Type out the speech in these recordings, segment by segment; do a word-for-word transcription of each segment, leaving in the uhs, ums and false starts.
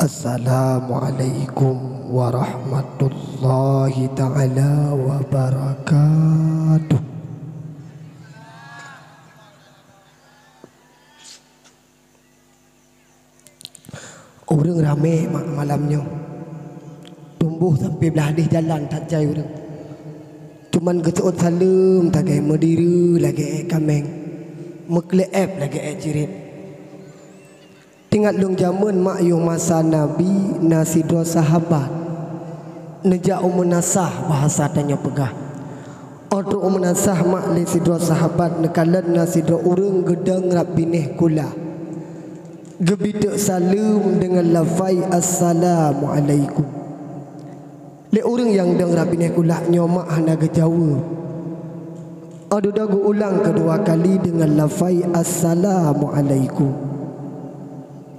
Assalamualaikum warahmatullahi taala wabarakatuh. Ureuëng ramé ma-, malam nyoe. Tumboh sampoe blaih deh jalan that jai ureuëng. Cuman geuseuôt saleuem sagai, meudiri lagée ék kaméng, meukleueb lagée ék cirit. Teuingat lôn jameun mak yôh masa Nabi na sidroe sahabat neujak u meunasah, bahasa tanyoe peugah. Óh trok u meunasah mak lé sidroe sahabat, neukalon na sidroe ureuëng geudong rab binéh kulah. Geubi teuk saleuem deungon lafai, "Assalamualaikum." Lé ureuëng nyang dong rab binéh kulah nyoe mak hana geujaweueb. Óh dudoe geuulang keudua kali deungon lafai, "Assalamualaikum."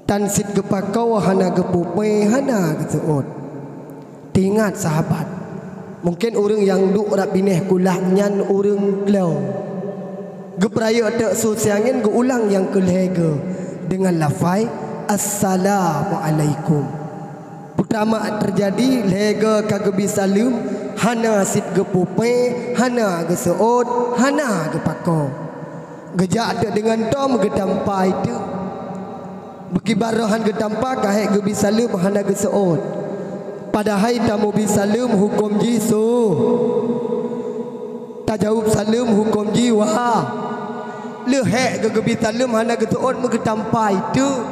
Tan cit geupakoe hana geupeue-peue, hana geuseuôt. Teuingat sahabat, mungken ureuëng nyang duek rab binéh kulah nyan ureuëng klo. Geupeurayeuk teuk su siangén geuulang nyang keu lhée goe deungon lafai, "Assalamualaikum." Peutama teujadi lhée goe ka geubi saleuem, hana cit geupeue-peue, hana geuseuôt, hana geupakoe. Geujak teuk deungon tom geutampa teuk. Beukiban roh han geutampa ka hék geubi saleuem hana geuseuôt. Padahai tamubi saleuem huköm jih su. Tajaweueb saleuem huköm jih wa. Lheueh hék geubi saleuem hana geuseuôt meugeutampa teuk.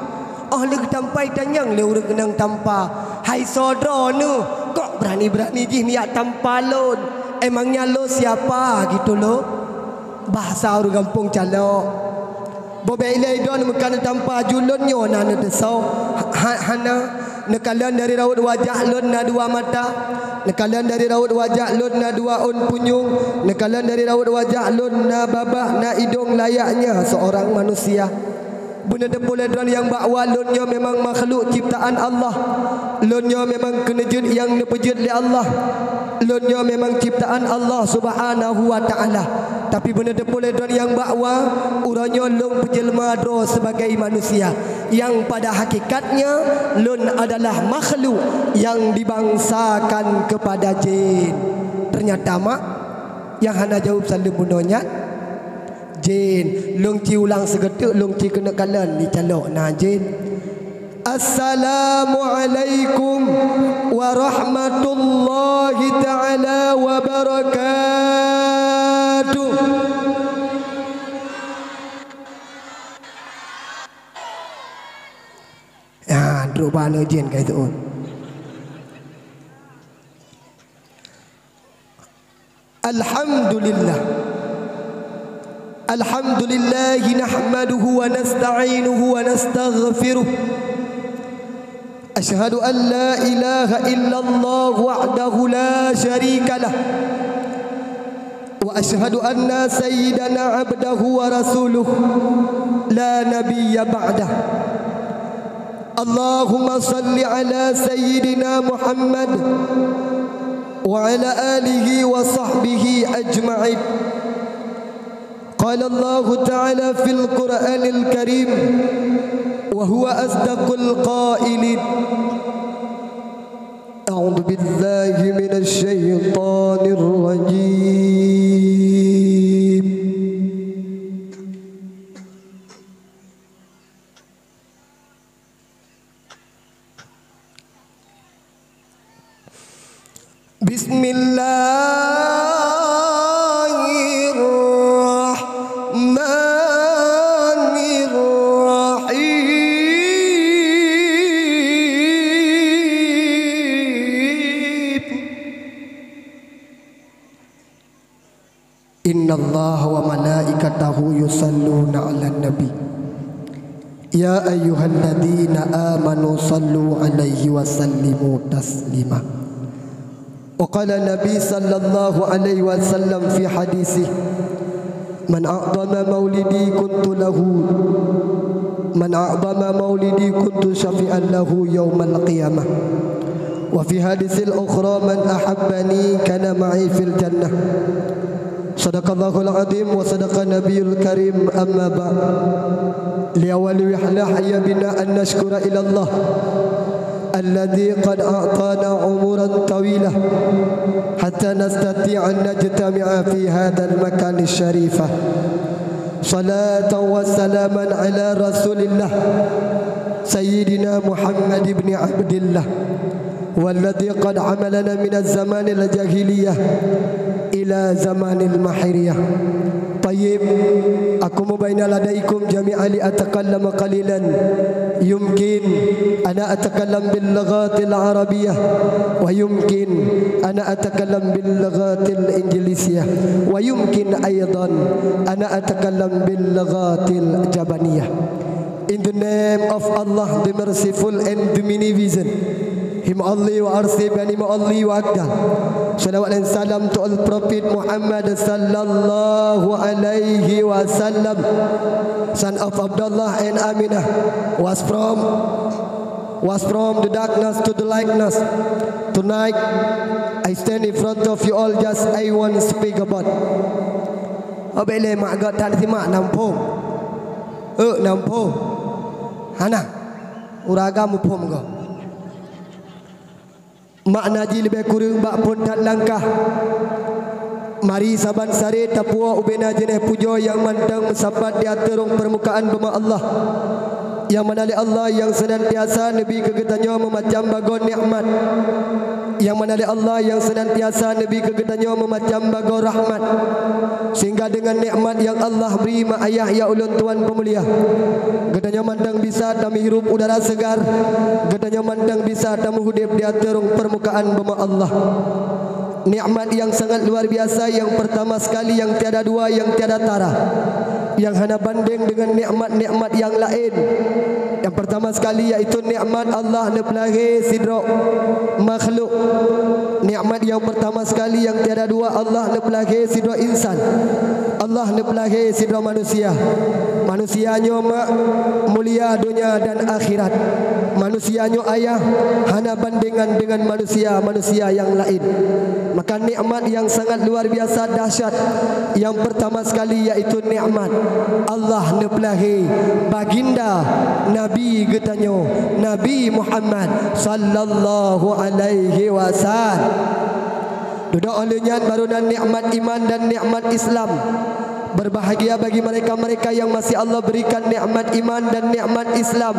Óh lheueh geutampa tanyong lé ureuëng keunong tampa, "Hai soe droeneueh, kok beurani-beurani jih neujak tampa lôn? Emangnya lôn siapa gitu lôn?" Bahasa ureuëng gampông calok. Boh bék ilée droeneueh meukan tampa ju lôn nyoe na neuteusoe? Ha-, hana. Neukalon dari raut wajah lôn na dua mata. Neukalon dari raut wajah lôn na dua ôn punyueng. Neukalon dari raut wajah lôn na babah, na idong layaknya seorang manusia. Beuneuteupeu lé droeneueh nyang bahwa lôn nyoe memang makhluk ciptaan Allah. Lôn nyoe memang keuneujeuet nyang neupeujeuet lé Allah. Lôn nyoe memang ciptaan Allah Subhanahu wa Ta'ala. Tapi beuneuteupeu lé droeneueh nyang bahwa uroe nyoe lôn peujeulma droe sebagai manusia, nyang pada hakikatnya lôn adalah makhluk nyang dibangsakan kepada jin. Ternyata mak, nyang hana jaweueb saleuem bunoe nyan jin. Lôn ci ulang sigoe teuk, lôn ci keuneuk kalon di calok na jin. Assalamualaikum warahmatullahi taala wabarakatuh. Ya, trok bak aneuk jin ka jiteuôt. Alhamdulillah. Alhamdulillahi nahmaduhu wa nasta'inuhu wa nastaghfiruh. Asyhadu an la ilaha illallah wahdahu la syarika lah. Wa asyhadu anna sayyidana abdahu wa rasuluh la nabiyya ba'dah. Allahumma salli ala sayyidina Muhammad wa ala alihi wa sahbihi ajma'in. Qala Allahu ta'ala fil Qur'anil Karim, wa huwa asdaqul qailin. A'udzu billahi minasy syaithanir rajim. Bismillahirrahmanirrahim. Innallaha wa malaikatahu yusalluna 'alan nabi. Ya ayyuhalladzina amanu sallu 'alaihi wa sallimu taslima. Wa qala Nabi sallallahu alaihi wasallam fi hadisih, "Man a'dhama maulidi kuntu lahu, man a'dhama maulidi kuntu syafi'an lahu yaumal qiyamah." Wa fi hadisil ukhra, "Man ahabbani kana ma'i fil jannah." Sadaqallahul azim wa sadaqa nabiyul karim, amma ba'd. Li awwali wihlah ya bina an nashkura ilallah. الذي قد أعطانا عمرا طويلا حتى نستطيع أن نجتمع في هذا المكان الشريف. صلاة وسلاما على رسول الله سيدنا محمد بن عبد الله، والذي قد عملنا من الزمان الجاهلية إلى زمان المحرية. طيب، أقوم بين لديكم جميعا لأتكلم قليلا. يمكن أنا أتكلم باللغة العربية، ويمكن أنا أتكلم باللغة الإنجليزية، ويمكن أيضا أنا أتكلم باللغة اليابانية. In the name of Allah, the merciful and the beneficent, Him only who are safe and Him only who are God. Salawat and salam to all Prophet Muhammad sallallahu alaihi wasallam, son of Abdullah and Aminah, was from was from the darkness to the lightness. Tonight, I stand in front of you all just I want to speak about. Abéh lé mak gét that simak nam phom. Eh, nam phom. Hana. Ureueng agam muphom goe. Makna jih leubeh kureueng bak phon that langkah. Mari saban saré tapuwoe ubena jeunèh pujoe nyang mantong meusapat di ateueh rhueng peurmukaan beuma Allah. Nyang mana lé Allah nyang seunantiasa neubi keu geutanyoe meumacam bagoe nikmat. Nyang mana lé Allah nyang seunantiasa neubi keu geutanyoe meumacam bagoe rahmat. Sehingga deungon nikmat nyang Allah bri mak ayah ya ulôn tuan peumulia, geutanyoe mantong bisa tameuhirup udara seugar, geutanyoe mantong bisa tameuhudép di ateueh rhueng peurmukaan beuma Allah. Nikmat nyang sangat luar biasa, nyang peurtama sekali, nyang tiada dua, nyang tiada tara, nyang hana bandeng deungon nikmat-nikmat nyang laén. Nyang peurtama sekali yaitu nikmat Allah neupeulahé sidroe makhluk. Nikmat nyang peurtama sekali, nyang tiada dua, Allah neupeulahé sidroe insan. Allah neupeulahé sidroe manusia. Manusia nyoe mak mulia donya dan akhirat. Manusia nyoe ayah hana bandengan deungon manusia-manusia nyang laén. Maka nikmat nyang sangat luar biasa dahsyat nyang peurtama sekali yaitu nikmat Allah neupeulahé baginda Nabi geutanyoe, Nabi Muhammad sallallahu alaihi wasallam. Dudoe lheueh nyan baru na nikmat iman dan nikmat Islam. Berbahagia bagi mereka-mereka yang masih Allah berikan nikmat iman dan nikmat Islam.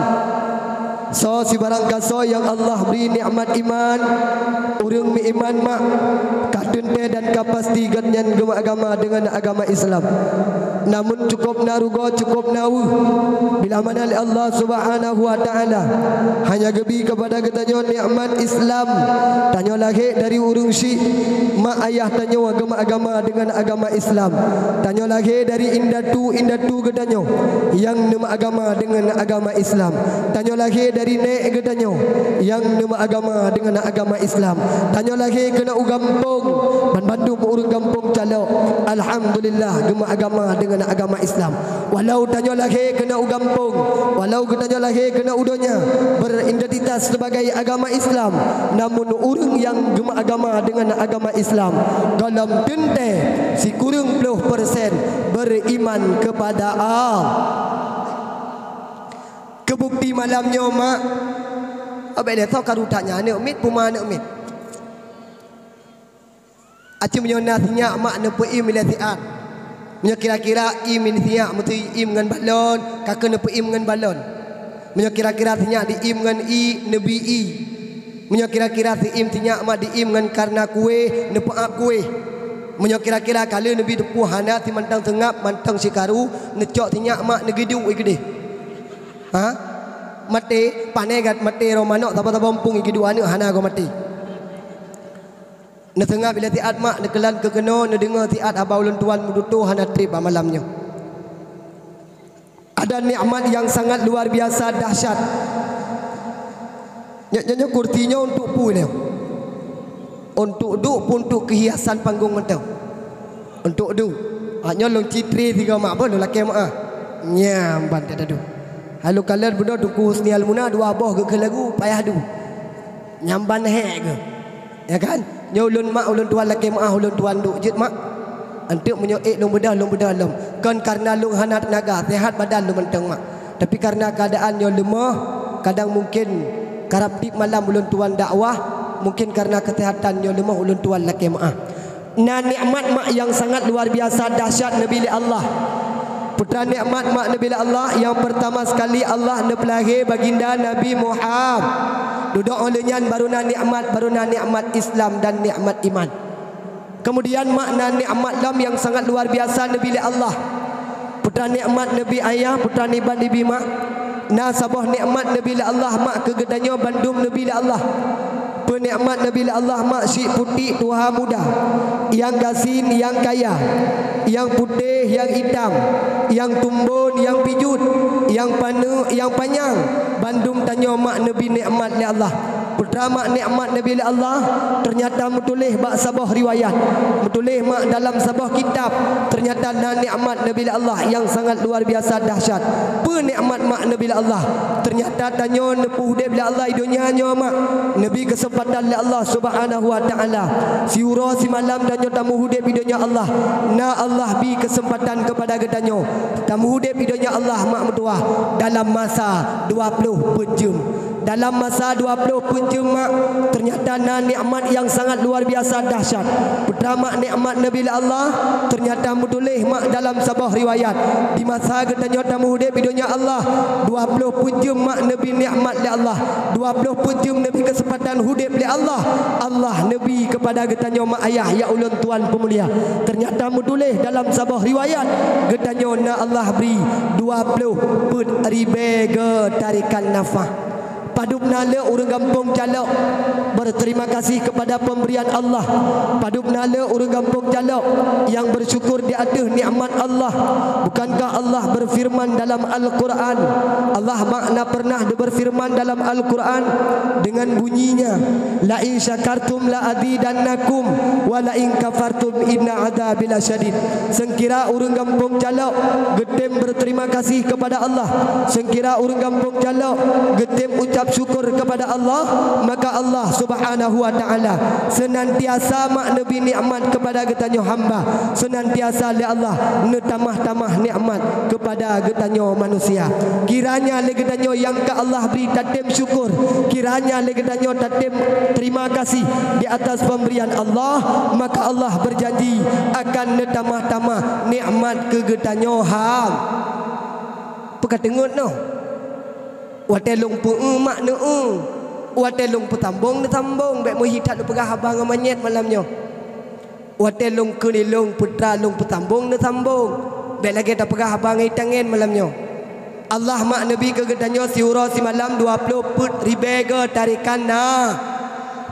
Soe sibarang gasoe nyang Allah bri nikmat iman, ureueng meuiman mak, ka teuntèe dan ka pasti gobnyan geumeuagama deungon agama Islam. Namun cukôp na rugoe, cukôp na weueh, bila mana lé Allah Subhanahu wa Ta'ala hanya geubi keupada geutanyoe nikmat Islam. Tanyoe lahé dari ureueng syik, mak ayah tanyoe geumeuagama deungon agama Islam. Tanyoe lahé dari indatu-indatu geutanyoe nyang neumeuagama deungon agama Islam. Tanyoe lahé dari nèk geutanyoe nyang neumeuagama deungon agama Islam. Tanyoe lahé keunoe u gampông, banmandum ureueng gampông Calok, alhamdulillah, geumeuagama deungon agama Islam. Walau tanyoe lahé keunoe u gampông, walau geutanyoe lahé keunoe u donya, beridentitas sebagai agama Islam, namun ureueng nyang geumeuagama deungon agama Islam, gohlom teuntèe sikureueng ploh persen beriman kepada Allah. Keubukti malam nyoe mak, abéh lé soe karu that nyan aneuk miet, puma aneuk miet. Aci meunyoe na sinyak mak neupeuiem ilèe siat. Meunyoe kira-kira iem sinyak meusti iem ngon balon, ka keuh neupeuiem ngon balon. Meunyoe kira-kira sinyak diiem ngon ié, neubi ié. Meunyoe kira-kira siiem sinyak mak diiem ngon kareuna kuéh, neupeuab kuéh. Meunyoe kira-kira ka lheueh neubi teupôh hana simantong seungab mantong sikaru, neucok sinyak mak neugeuduek i keudéh. Ha? Maté, pané gét maté roh manok saboh-saboh muphom i keudua aneuk hana goe maté. Neuseungab ilèe siat mak neukeulan keu keunoe neudeungoe siat haba ulôn tuan meututoe hana trép bak malam nyoe. Ada nikmat nyang sangat luar biasa dahsyat. Nyoe, nyoe, nyoe kursi nyoe untuk peue nyoe? Untuk duek peue untuk keuhiasan panggong mantong? Untuk duek. Ah, nyoe lôn citré sigoe mak boh lôn lakèe meu'ah. Nyang ban that duek. Hai lôn kalon bunoe Teungku Husni Almuna dua boh geukheun lagu payah duek. Nyang ban hék geuh. Ya kan? Nyoe ulôn mak, ulôn tuan lakèe meu'ah, ulôn tuan duek jeuet mak. Eunteuk meunyoe ék lôn beudôh, lôn beudôh lom. Kon kareuna lôn hana teunaga, seuhat badan lôn mantong mak. Tapi kareuna keuadaan nyoe leumoh, kadang mungken Karab tiep malam ulôn tuan dakwah, mungkin karena kesehatan nyoe leumoh ulôn tuan lakée meu'ah. Na nikmat mak nyang sangat luar biasa dahsyat neubri lé Allah. Peue teuma nikmat mak neubri lé Allah? Nyang peurtama sekali Allah neupeulahé baginda Nabi Muhammad. Dudoe óh lheueh nyan baru na nikmat, baru na nikmat Islam dan nikmat iman. Keumudian mak na nikmat lom nyang sangat luar biasa neubri lé Allah. Peue teuma nikmat neubri ayah, peue teuma nikmat neubri mak? Na saboh nikmat neubri lé Allah mak keu geutanyoe bandum neubri lé Allah. Peue nikmat neubri lé Allah mak? Syiek putéh tuha muda, nyang gasien nyang kaya, nyang putéh nyang itam, nyang tumbon nyang pijuet, nyang paneuk nyang panyang, bandum tanyoe mak neubri nikmat lé Allah. Peue teuma mak nikmat neubri lé Allah? Teunyata meutuléh bak saboh riwayat, meutuléh mak dalam saboh kitab, teunyata na nikmat neubri lé Allah nyang sangat luar biasa dahsyat. Peue nikmat mak neubri lé Allah? Teunyata tanyoe neupeuudeb lé Allah i donya nyoe mak, neubri keuseumpatan lé Allah Subhanahu wa Ta'ala. Siuroe simalam tanyoe tameuudeb i donya Allah, na Allah bri keuseumpatan keupada geutanyoe tameuudeb i donya Allah mak meutuwah dalam masa dua ploh peuet jeuem. Dalam masa dua ploh peuet jeuem mak, teunyata na nikmat nyang sangat luar biasa dahsyat. Peue teuma mak nikmat neubri lé Allah? Teunyata meutuléh mak dalam saboh riwayat, di masa geutanyoe tameuudeb i donya Allah, dua ploh peuet jeuem mak neubri nikmat lé Allah. Dua ploh peuet jeuem neubri keuseumpatan udeb lé Allah. Allah neubri keupada geutanyoe mak ayah nyang ulôn tuan peumulia. Teunyata meutuléh dalam saboh riwayat, geutanyoe na Allah bri dua ploh peuet ribée geutarikan nafah. Padub na le ureuëng gampông Calok berterima kasih kepada pemberian Allah. Padub na le ureuëng gampông Calok yang bersyukur di ateueh nikmat Allah. Bukankah Allah berfirman dalam Al-Quran? Allah makna pernah berfirman dalam Al-Quran dengan bunyinya, "La in syakartum la azidannakum, wa la in kafartum inna adzabi lasyadid." Seungkira ureuëng gampông Calok geutem berterima kasih kepada Allah, seungkira ureuëng gampông Calok geutem ucap syukur kepada Allah, maka Allah Subhanahu wa Ta'ala senantiasa mak neubri nikmat kepada geutanyoe hamba, senantiasa lé Allah neutamah-tamah nikmat kepada geutanyoe manusia. Kiranya lé geutanyoe nyang ka Allah bri tatem syukur, kiranya lé geutanyoe tatem terima kasih di atas pemberian Allah, maka Allah berjanji akan neutamah-tamah nikmat keu geutanyoe ham. Peukateungeut noh. Watée lôn peu-eu mak neu-eu, watée lôn peutambong neutambong, bék meuhi that neupeugah haba ngon manyét malam nyoe. Watée lôn kheun ilôn peutra lôn peutambong neutambong, bék lagée tapeugah haba ngon itangen malam nyoe. Allah mak neubri keu geutanyoe siuroe simalam dua ploh peuet ribée geutarikan na.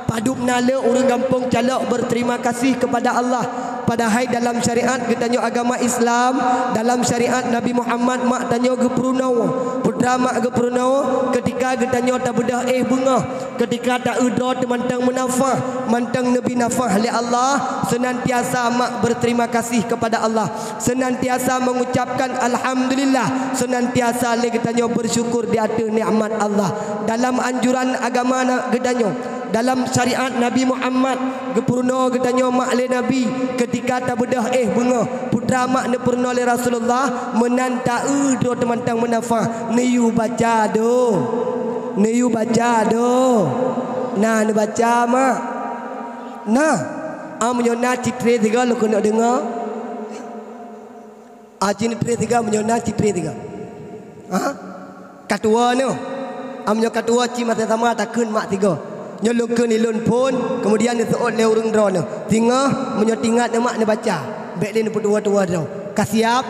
Padub na le ureuëng gampông Calok berterima kasih kepada Allah, padahai dalam syariat geutanyoe agama Islam, dalam syariat Nabi Muhammad mak tanyoe geupeurunoe, peutra mak geupeurunoe keutika geutanyoe tabeudôh éh beungoh, keutika ta-eu droe teumantong meunafah, mantong neubri nafah lé Allah, senantiasa mak berterima kasih kepada Allah, senantiasa mengucapkan alhamdulillah, senantiasa lé geutanyoe bersyukur di ateueh nikmat Allah. Dalam anjuran agama na-, geutanyoe, dalam syariat Nabi Muhammad, geupeurunoe geutanyoe mak lé Nabi keutika tabeudôh éh beungoh, peutra mak neupeurunoe lé Rasulullah meunan ta-eu droe teumantong meunafah, neuyue baca do. Neuyue baca do. Na neubaca mak? Na. Ah, meunyoe na cit tré sigoe lôn keuneuk deungoe. Ah, cit tré sigoe, meunyoe na cit tré sigoe. Ha? Ka tuwoe nyoe. Ah, meunyoe ka tuwoe cit maté sama takheun mak sigoe. Nyoe lôn kheun ilôn phon, keumudian neuseuôt lé ureuëng droeneuh. Singoh, meunyoe tingat neu mak neubaca. Bék lé neupeutuwoe-tuwoe droe. Ka siap?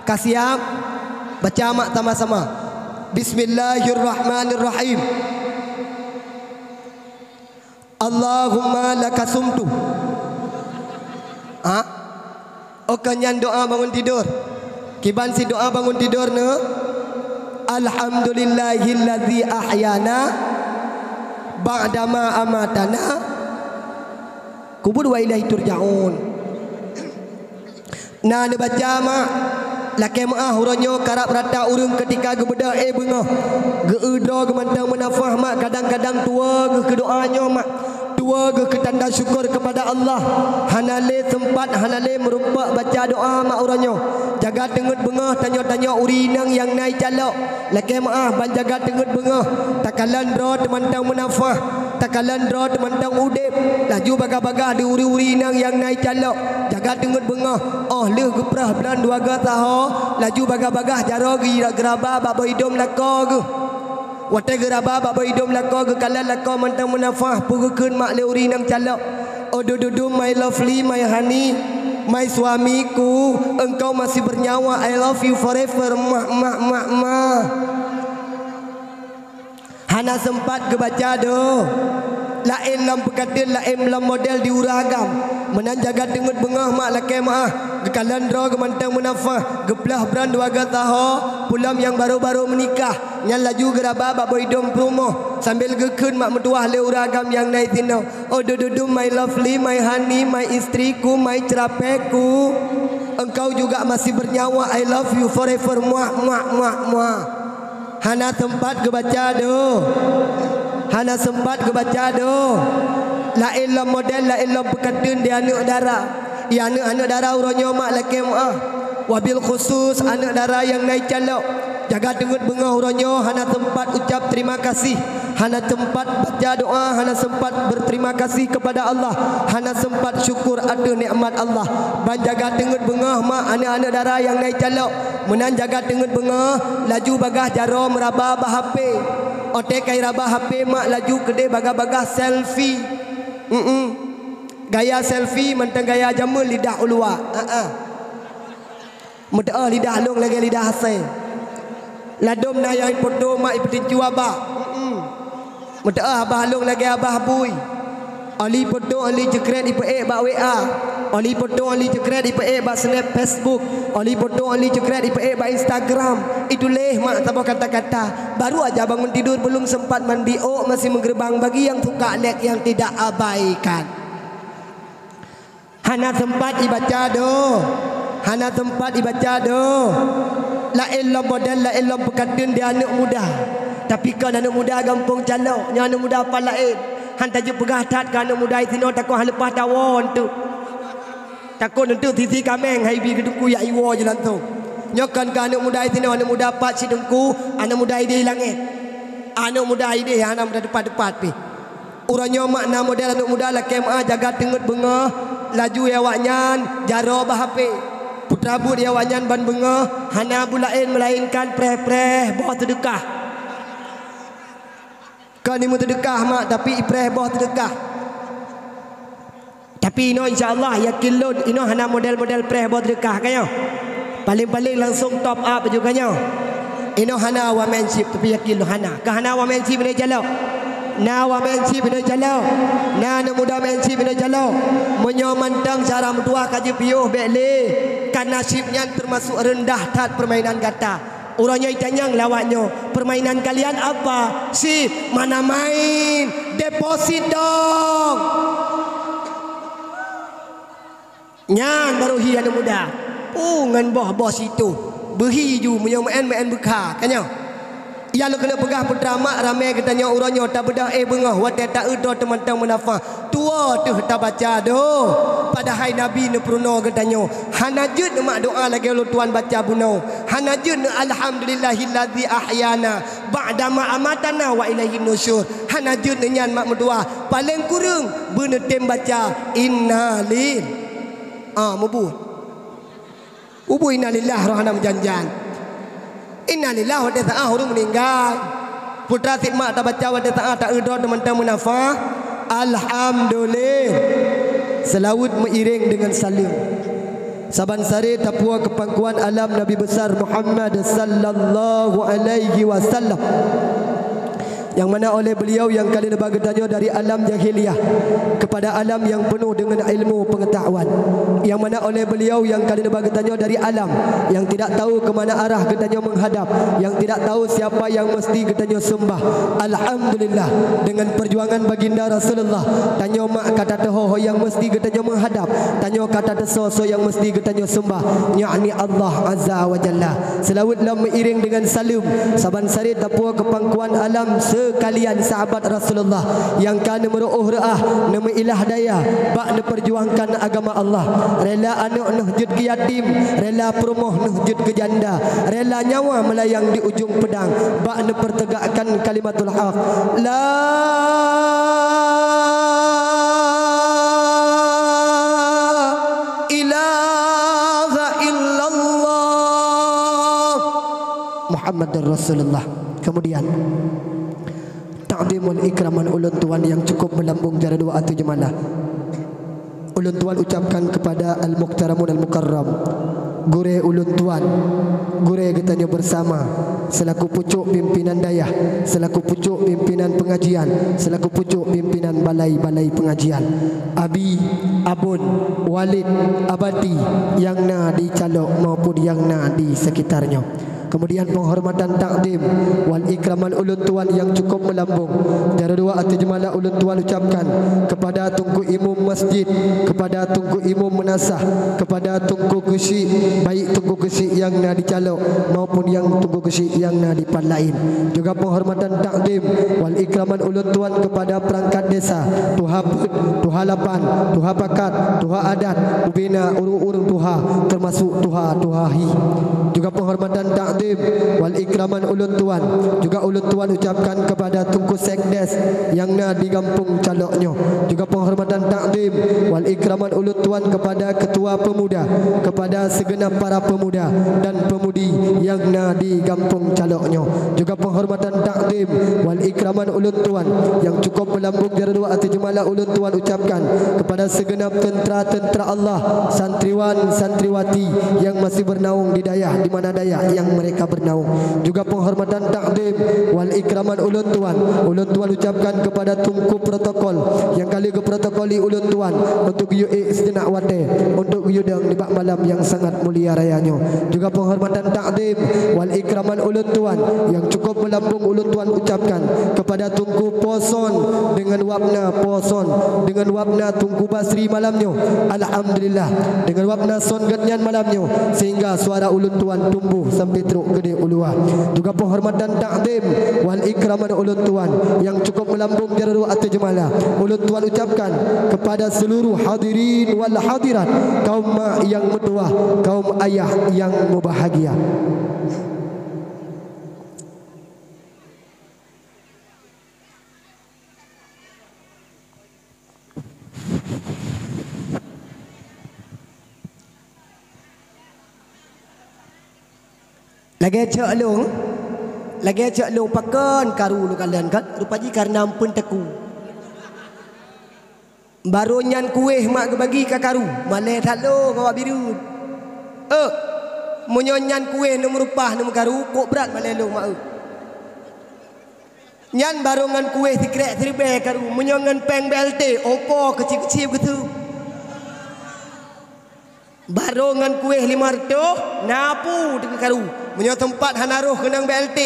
Ka siap? Baca mak sama-sama. Bismillahirrahmanirrahim. Allahumma laka sumtu. Ha? Oka nyan doa bangun tidur. Kiban si doa bangun tidur neu. Alhamdulillahilladzi ahyana ba'dama amatana. Kubur wa ilaihi turja'un. Na neubaca mak, lakée meu'ah uroe nyoe karab rata ureuëng keutika geubeudôh éh beungoh. Geu-eu droe geumantong meunafah mak, kadang-kadang tuwoe geuh keu doa nyoe mak. Dua geuh keu tanda syukur keupada Allah, hana lé seumpat, hana lé meurumpok baca doa mak uroe nyoe. Jaga teungeut beungoh tanyoe-tanyoe ureueng inong nyang na i calok. Lakée meuáh ban jaga teungeut beungoh, takalon droe teumantong meunafah, takalon droe teumantong udeb. Laju bagah-bagah di ureueng-ureueng inong nyang na i calok. Jaga teungeut beungoh, óh lheueh geupreh blang dua goe saho, laju bagah-bagah jaroe geu-, geuraba bak boh idom lakoe geuh. Watée geuraba bak boh idom lakoe geukalon lakoe mantong meunafah, peue geukheun mak lé ureueng inong calok. Oh dududum, my lovely, my honey, my suamiku, engkau masih bernyawa, I love you forever, mah, mah, mah, mah. Hana seumpat geubaca doh. Laén lom peukateun, laén lom model di ureueng agam. Meunan jaga teungeut beungoh mak lakée meuáh. Geukalon droe geumantong meunafah, geuplôh blang dua goe saho, peue lom nyang baru-baru meunikah. Nyan laju geuraba bak boh idom peurumoh, sambil geukheun mak meutuwah lé ureueng agam nyang na i sinoe. Oh dududum, my lovely, my honey, my istriku, my cerapeku. Engkau juga masih bernyawa, I love you forever, muah, muah, muah, muah. Hana seumpat geubaca doh. Hana seumpat geubaca doh. Laén lom model, laén lom peukateun di aneuëk dara. Di aneuëk-aneuëk dara uroe nyoe mak lakée meuáh. Wabil khusus aneuëk dara nyang na i calok. Jaga teungeut beungoh uroe nyoe hana seumpat ucap terima kasih, hana seumpat baca doa, hana seumpat berterima kasih kepada Allah, hana seumpat syukur ateueh nikmat Allah. Ban jaga teungeut beungoh mak aneuëk-aneuëk dara nyang na i calok. Meunan jaga teungeut beungoh, laju bagah jaroe meuraba bak H P. Óh tée ka iraba H P mak laju keudeh bagah-bagah selfie. Mm-mm. Gaya selfie mantong gaya jameun lidah u luwa. Ha-a. Meuteuoh lidah lôn lagée lidah asée. Ladôm na nyang ipoto mak ipeutincu abah. Mm-mm. Meuteuoh abah lôn lagée abah bui. Oli poto oli ceukret ipeuék bak W A. Oli poto oli ceukret ipeuék bak Snap Facebook. Oli poto oli ceukret ipeuék bak Instagram. Ituléh mak saboh kata-kata. Baru aja bangun tidur, belum sempat mandi, ôk masih menggerbang bagi yang suka lihat yang tidak abaikan. Hana seumpat ibaca doh. Hana seumpat ibaca doh. Laén lom model, laén lom peukateun di aneuëk muda. Tapi kon aneuëk muda gampông calok, nyoe aneuëk muda pat laén. Han tajeuet peugah that keu aneuëk muda i sinoe, takot han leupah tawoe eunteuk. Takot eunteuk sisi kaméng hai bi keu teungku jak iwoe jih langsông. Nyoe kon keu aneuëk muda i sinoe, aneuëk muda pat cit teungku, aneuëk muda idéh langét. Aneuëk muda idéh hana muda teupat-teupat pih. Uroe nyoe mak na model aneuëk muda lakée meuáh jaga teungeut beungoh, laju awaknyan jaroe bak H P. Putra buet awaknyan ban beungoh hana buet laén meulaénkan preh-preh boh seudeukah. Kon imeuseudeukah mak, tapi ipreh boh seudeukah. Tapi inoe insya Allah yakin lôn inoe hana model-model preh boh seudeukah ka nyoe. Paléng-paléng langsông top up aju ka nyoe. Inoe hana wamenship tapi yakin lôn hana. Ka hana wamenship inoe calok. Na wamenship inoe calok. Na aneuëk muda menship inoe calok. Meunyoe mantong cara meutuwah ka jipiôh bék lé. Ka nasib nyan teumasuk reundah that peurmainan gata. Uroe nyoe itanyong lé awaknyoe, "Permainan kalian apa?" "Chip." "Mana main? Deposit dong." Nyan baru hi aneuëk muda. Peue ngon boh-boh situ. Beuhi ju meunyoe meu'en-meu'en beukha, ka nyoe. Nyang lôn keuneuk peugah putra mak ramé geutanyoe uroe nyoe tabeudôh éh beungoh watée taeu droe teumantong meunafah. Tuwoe teuh tabaca doh. Padahai Nabi neupeurunoe geutanyoe. Hana jeuet neumak doa lagée ulôn tuan baca bunoe. Hana jeuet neu alhamdulillahillazi ahyana ba'dama amatana wa ilaihin nusyur. Hana jeuet neu nyan mak meutuwah. Paléng kureueng beuneutem baca innalil. Ah, mubuet. Ubu innalillah roh hana meujan-jan. Innalillah watée saát ureuëng meuninggai. Putra sit mak tabaca watée saát taeu droe teumantong meunafah. Alhamdulillah. Seulaweuet meuiréng deungon saleuem. Saban saré tapuwoe keu pangkuan alam Nabi Besar Muhammad sallallahu alaihi wasallam. Nyang mana oleh beliau nyang ka lheueh neuba geutanyoe dari alam jahiliyah kepada alam yang penuh dengan ilmu pengetahuan. Nyang mana oleh beliau nyang ka lheueh neuba geutanyoe dari alam yang tidak tahu ke mana arah geutanyoe menghadap, yang tidak tahu siapa yang mesti geutanyoe sembah. Alhamdulillah, dengan perjuangan baginda Rasulullah, tanyoe mak ka tateuho ho nyang mesti geutanyoe menghadap, tanyoe ka tateusoe soe nyang mesti geutanyoe sembah, yakni Allah Azza wa Jalla. Seulaweuet lom meuiréng deungon saleuem, saban saré tapuwoe keu pangkuan alam se- Kalian sahabat Rasulullah nyang ka neumeuruôh reuah, neumeuilah daya bak neupeujuangkan agama Allah. Rela aneuk neuh jeuet keu yatim, rela peurumoh neuh jeuet keu janda, rela nyawa meulayang di ujong peudang bak neupeuteugakkan kalimatul haq. La ilaha illallah Muhammadur Rasulullah. Kemudian, takzim wal ikraman ulôn tuan nyang cukup meulambông jaroe dua ateueh jeumala. Ulôn tuan ucapkan kepada al-muhtaramun al-mukarram, gurée ulôn tuan, gurée geutanyoe bersama, selaku pucôk pimpinan dayah, selaku pucôk pimpinan pengajian, selaku pucôk pimpinan balai-balai pengajian, abi, abon, walid, abati nyang na di Calok maupun nyang na di sekitarnya. Kemudian penghormatan takzim wal ikraman ulôn tuan nyang cukup meulambông. Jaroe dua ateueh jeumala ulôn tuan ucapkan kepada Teungku Imum Masjid, kepada Teungku Imum Meunasah, kepada Teungku Keuchik, baik Teungku Keuchik nyang na di Calok maupun nyang Teungku Keuchik nyang na di pat laén. Juga penghormatan takzim wal ikraman ulôn tuan kepada perangkat desa, tuha peuet, tuha lapan, tuha pakat, tuha adat, ubena ureuëng-ureuëng tuha, termasuk tuha-tuha hi. Juga penghormatan takzim wal ikraman ulôn tuan, juga ulôn tuan ucapkan kepada Teungku Sekdes nyang na di gampông Calok nyoe. Juga penghormatan takzim wal ikraman ulôn tuan kepada ketua pemuda, kepada segenap para pemuda dan pemudi nyang na di gampông Calok nyoe. Juga penghormatan takzim wal ikraman ulôn tuan nyang cukup meulambông jaroe dua ateueh jeumala ulôn tuan ucapkan kepada segenap tentara-tentara Allah, santriwan-santriwati nyang masih bernaung di dayah, di mana dayah nyang mereka bernaung. Juga penghormatan takzim wal ikraman ulôn tuan, ulôn tuan ucapkan kepada Teungku protokol nyang ka lheueh geuprotokoli ulôn tuan untuk geuyue ék sijeunap watée untuk geuyue dong nibak malam nyang sangat mulia raya nyoe. Juga penghormatan takzim wal ikraman ulôn tuan nyang cukup meulambông ulôn tuan ucapkan kepada Teungku Poson dengan wapna Poson, dengan wapna Teungku Basri malam nyoe. Alhamdulillah, dengan wapna son geuhnyan malam nyoe, sehingga suara ulôn tuan tumbuh sampai trok keudeh u luwa. Juga penghormatan takzim wal ikraman ulôn tuan nyang cukup meulambông jaroe dua ateueh jeumala ulôn tuan ucapkan kepada seluruh hadirin wal hadirat, kaum mak nyang meutuwah, kaum ayah nyang mubahgia. Lagée cok lôn, lagée cok lôn pakon karu lôn kalon kan? Rupa jih kareuna amphon teungku. Barô nyan kueh mak geubagi ka karu, malée that lôn ngon awak Bireuen. Euk, meunyoe nyan kueh neumeureupah neumeukaru, kok brat malée lôn mak euk. Nyan barô ngon kueh sikrek siribée karu, meunyoe ngon péng B L T, opo keuchik-keuchik geuteuk. Barô ngon kueh limong reutôh, na pu teungku karu. Meunyoe teumpat hana roh keunong B L T,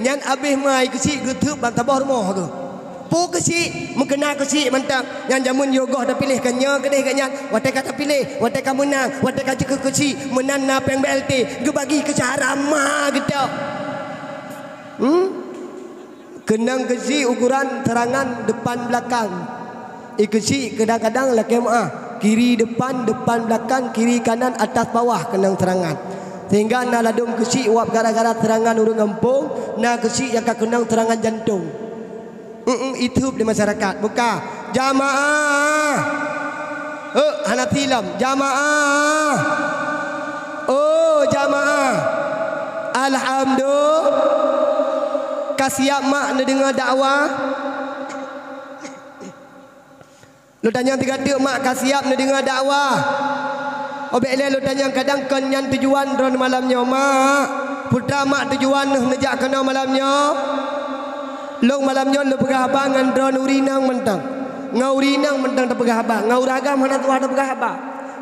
nyan abéh mai keuchik geuteuk ban saboh rumoh geuh. Pu keuchik, meukeuna keuchik mantong. Nyan jameun yogoh tapiléh ka nyoe keudeh geuh nyan, watée ka tapiléh, watée ka meunang, watée ka jikeu keuchik, meunan na péng B L T, geubagi keu cara ma geutanyoe. Hmm? Keunong keuchik ukuran seurangan depan belakang. I keuchik kadang-kadang lakée meuáh, kiri depan, depan belakang, kiri kanan, atas bawah keunong seurangan. Sehingga na ladôm keuchik wab gara-gara seurangan ureuëng gampông, na keuchik nyang ka keunong seurangan jantông. Eum, iteup di masyarakat. Buka. Jamaah. Euk, hana tilom. Jamaah. Oh, jamaah. Alhamdulillah. Ka siap mak neudeungoe dakwah? Lôn tanyong sigateuk mak ka siap neudeungoe dakwah? Obek lé lôn tanyong kadang kon nyan tujuan droen malam nyoe, mak. Putra mak tujuan neuh neujak keunoe malam nyoe? Lôn malam nyoe lôn peugah haba ngon droen ureuëng inong mantong. Ngon ureuëng inong mantong tapeugah haba, ngon ureuëng agam hana tuha tapeugah haba.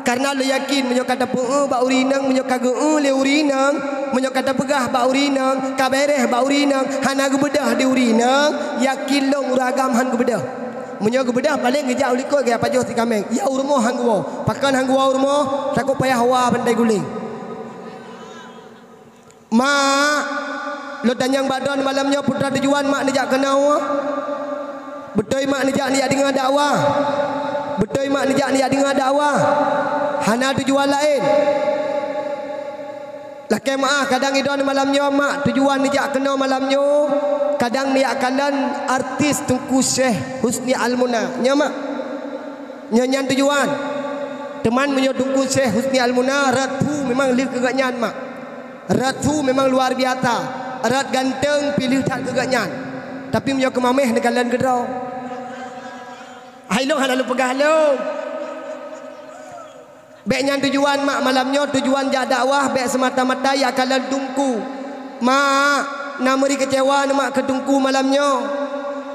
Kareuna lôn yakin meunyoe ka tapeueu bak ureuëng inong, meunyoe ka geu-eu lé ureuëng inong, meunyoe ka tapeugah bak ureuëng inong, ka beureh bak ureuëng inong, hana geubeudôh di ureuëng inong, yakin lôn ureuëng agam hán geubeudôh. Meunyoe geubeudôh paleng geujak u likot geupajoh si kaméng, ya u rumoh hán geuwoe. Pakon hán geuwoe u rumoh? Takot payah wa bantai guléng. Mak, Lôn tanyong bak droeneuh malam nyoe, peue teuma tujuan mak neujak keunoe? Beutôi mak neujak neujak deungoe dakwah? Beutôi mak neujak neujak deungoe dakwah? Hana tujuan laén. Lakée meuáh, kadang i droeneuh malam nyoe mak tujuan neujak keunoe malam nyoe, kadang neujak kalon artis Teungku Syekh Husni Almuna. Nyoe mak. Nyoe nyan tujuan. Teuma meunyoe Teungku Syekh Husni Almuna, rot su memang lheueh keu gobnyan mak. Rot su memang luar biasa, rot ganteng pih lheueh that keu gobnyan. Tapi meunyoe keu mamèh neukalon keudroe. Hai lôn hana lôn peugah lôn. Bék nyan tujuan mak malam nyoe, tujuan jak dakwah bék seumata-mata jak kalon teungku. Mak, na meuri keucewa neuh mak keu teungku malam nyoe.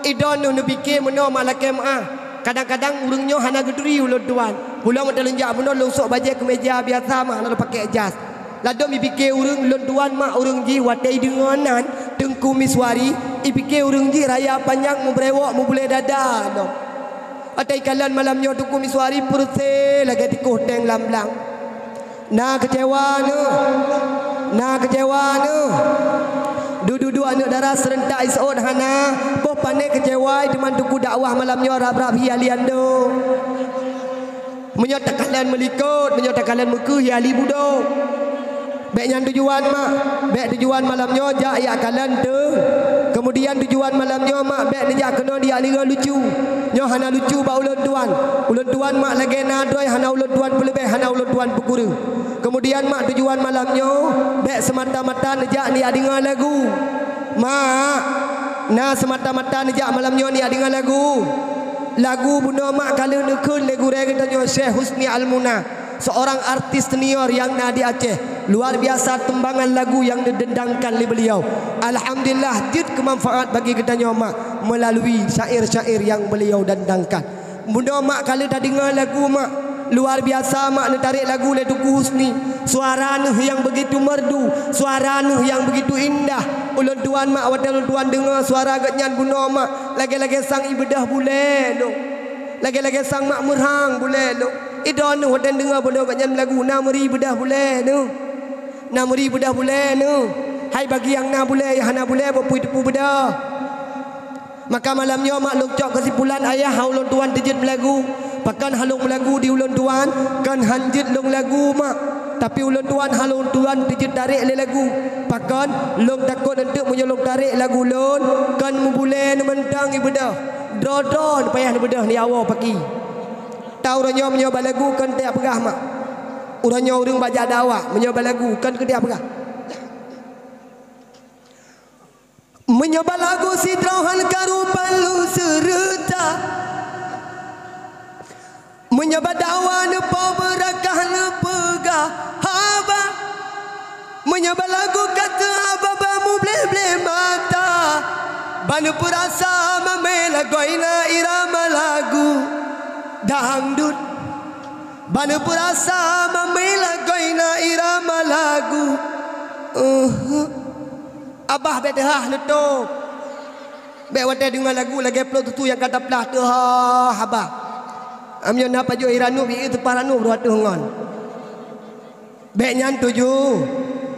I droeneuh neupike meunoe mak lakée meuáh. Kadang-kadang ureuëng nyoe hana geuturi ulôn tuan. Pulang meutalon jak meunoe lôn sôk bajée keumeja biasa mak hana lôn pakék jas. Ladôm jipike ureuëng lôn tuan mak ureuëng jih watée jideungoe nan Teungku Miswari, jipike ureuëng jih raya panyang meubrewok mubulée dada lom. Watée jikalon malam nyoe Teungku Miswari peureusé lagée tikoh teng lam blang. Na keucewa neuh, na keucewa neuh. Dudu-dudu aneuëk dara seureuntak iseuôt hana, boh pané keucewa teuma Teungku dakwah malam nyoe rab-rab hi Aliando. Meunyoe takalon meulikot, meunyoe takalon meukeue hi Ali Budo. Bék nyan tujuan mak, bék tujuan malam nyoe jak jak kalon teuh. Keumudian tujuan malam nyoe mak bék neujak keunoe dijak lingong lucu. Nyoe hana lucu bak ulôn tuan. Ulôn tuan mak lagée na droe hana ulôn tuan peuleubeh, hana ulôn tuan peukureueng. Keumudian mak tujuan malam nyoe bék seumata-mata neujak neujak deungoe lagu. Mak, na seumata-mata neujak malam nyoe neujak deungoe lagu. Lagu bunoe mak ka lheueh neukheun lé gurée geutanyoe Syekh Husni Almuna, seorang artis senior nyang na di Aceh. Luar biasa teumbangan lagu nyang neudendangkan lé beliau. Alhamdulillah, jeuet keu manfaat bagi geutanyoe mak melalui syair-syair nyang beliau dendangkan. Bunoe mak ka lheueh tadeungoe lagu mak. Luar biasa mak neutarek lagu lé Teungku Husni. Suara neuh nyang beugitu merdu, suara neuh nyang beugitu indah. Ulôn tuan mak watée ulôn tuan deungoe suara gobnyan bunoe mak lagée-lagée sang ibeudôh bulée lôn. Lagée-lagée sang mak meurhang bulée lôn. I droeneuh watée deungoe bunoe gobnyan meulagu na meuri beudôh bulée neuh. Na meuri beudôh bulée neuh. Hai bagi nyang na bulée, nyang hana bulée boh pui teupeu beudôh. Maka malam nyoe mak lôn cok keusimpulan ayah ha ulôn tuan teujeuet meulagu. Pakon ha lôn meulagu di ulôn tuan, kon han jeuet lôn lagu mak. Tapi ulôn tuan ha lôn tuan teujeuet tarek lé lagu. Pakon lôn takot eunteuk meunyoe lôn tarek lagu lôn, kon meubulée neuh mantong ibeudôh. Droe-droe neupayah neubeudôh neujawoe paki. Tau uroe nyoe meunyoe bak lagu kon tajak peugah mak. Uroe nyoe ureuëng bak jak dakwah meunyoe bak lagu kon keu tajak peugah. Meunyoe bak lagu sidroe han karu palu seureuta. Meunyoe bak dakwah neupo beurakah neupeugah haba. Meunyoe bak lagu ka teuhaba ba mubleh-bleh mata. Ba neupeurasa mamé lagoina irama lagu dangdut. Ba neupeurasa mamé lagoina irama lagu. Uh. Abah bék teuhah neutôb. Bék watée deungoe lagu lagée ploh tutu nyang ka taplah teuhah abah. Meunyoe na pajoh i ranup, i teupah ranup dua teuh ngon. Bék nyan tuju.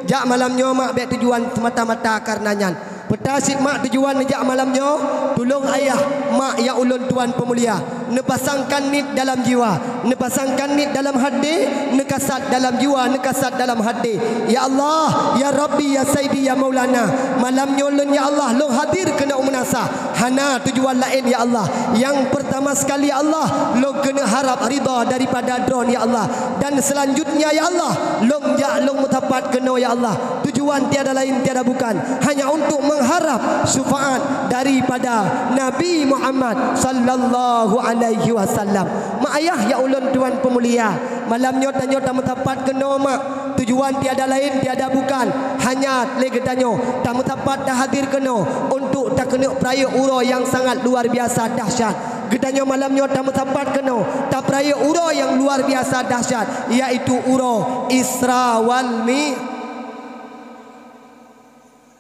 Jak malam nyoe mak bék tujuan seumata-mata kareuna nyan. Peue teuma cit mak tujuan neujak malam nyoe, tulông ayah mak nyang ulôn tuan peumulia. Neupasangkan niet dalam jiwa, neupasangkan niet dalam haté, neukasat dalam jiwa, neukasat dalam haté. Ya Allah, ya Rabbi, ya Saidi, ya Maulana, malam nyoe lôn ya Allah lôn hadir keunoe u meunasah. Hana tujuan laén ya Allah. Nyang peurtama sekali ya Allah, lôn keuneuk harab ridha daripada Droen ya Allah. Dan seulanjutnya ya Allah, lôn jak lôn meusapat keunoe ya Allah. Tujuan tiada lain tiada bukan, hanya untuk mengharap syafaat daripada Nabi Muhammad sallallahu alaihi wasallam. Mak ayah nyang ulôn tuan peumulia, malam nyoe tanyoe tameusapat keunoe mak. Tujuan tiada lain tiada bukan, hanya lé geutanyoe tameusapat tahadir keunoe untuk takeuneuk peurayeuk uroe nyang sangat luar biasa dahsyat. Geutanyoe malam nyoe tameusapat keunoe tapeurayeuk uroe nyang luar biasa dahsyat, yaitu uroe Isra wal Mi-,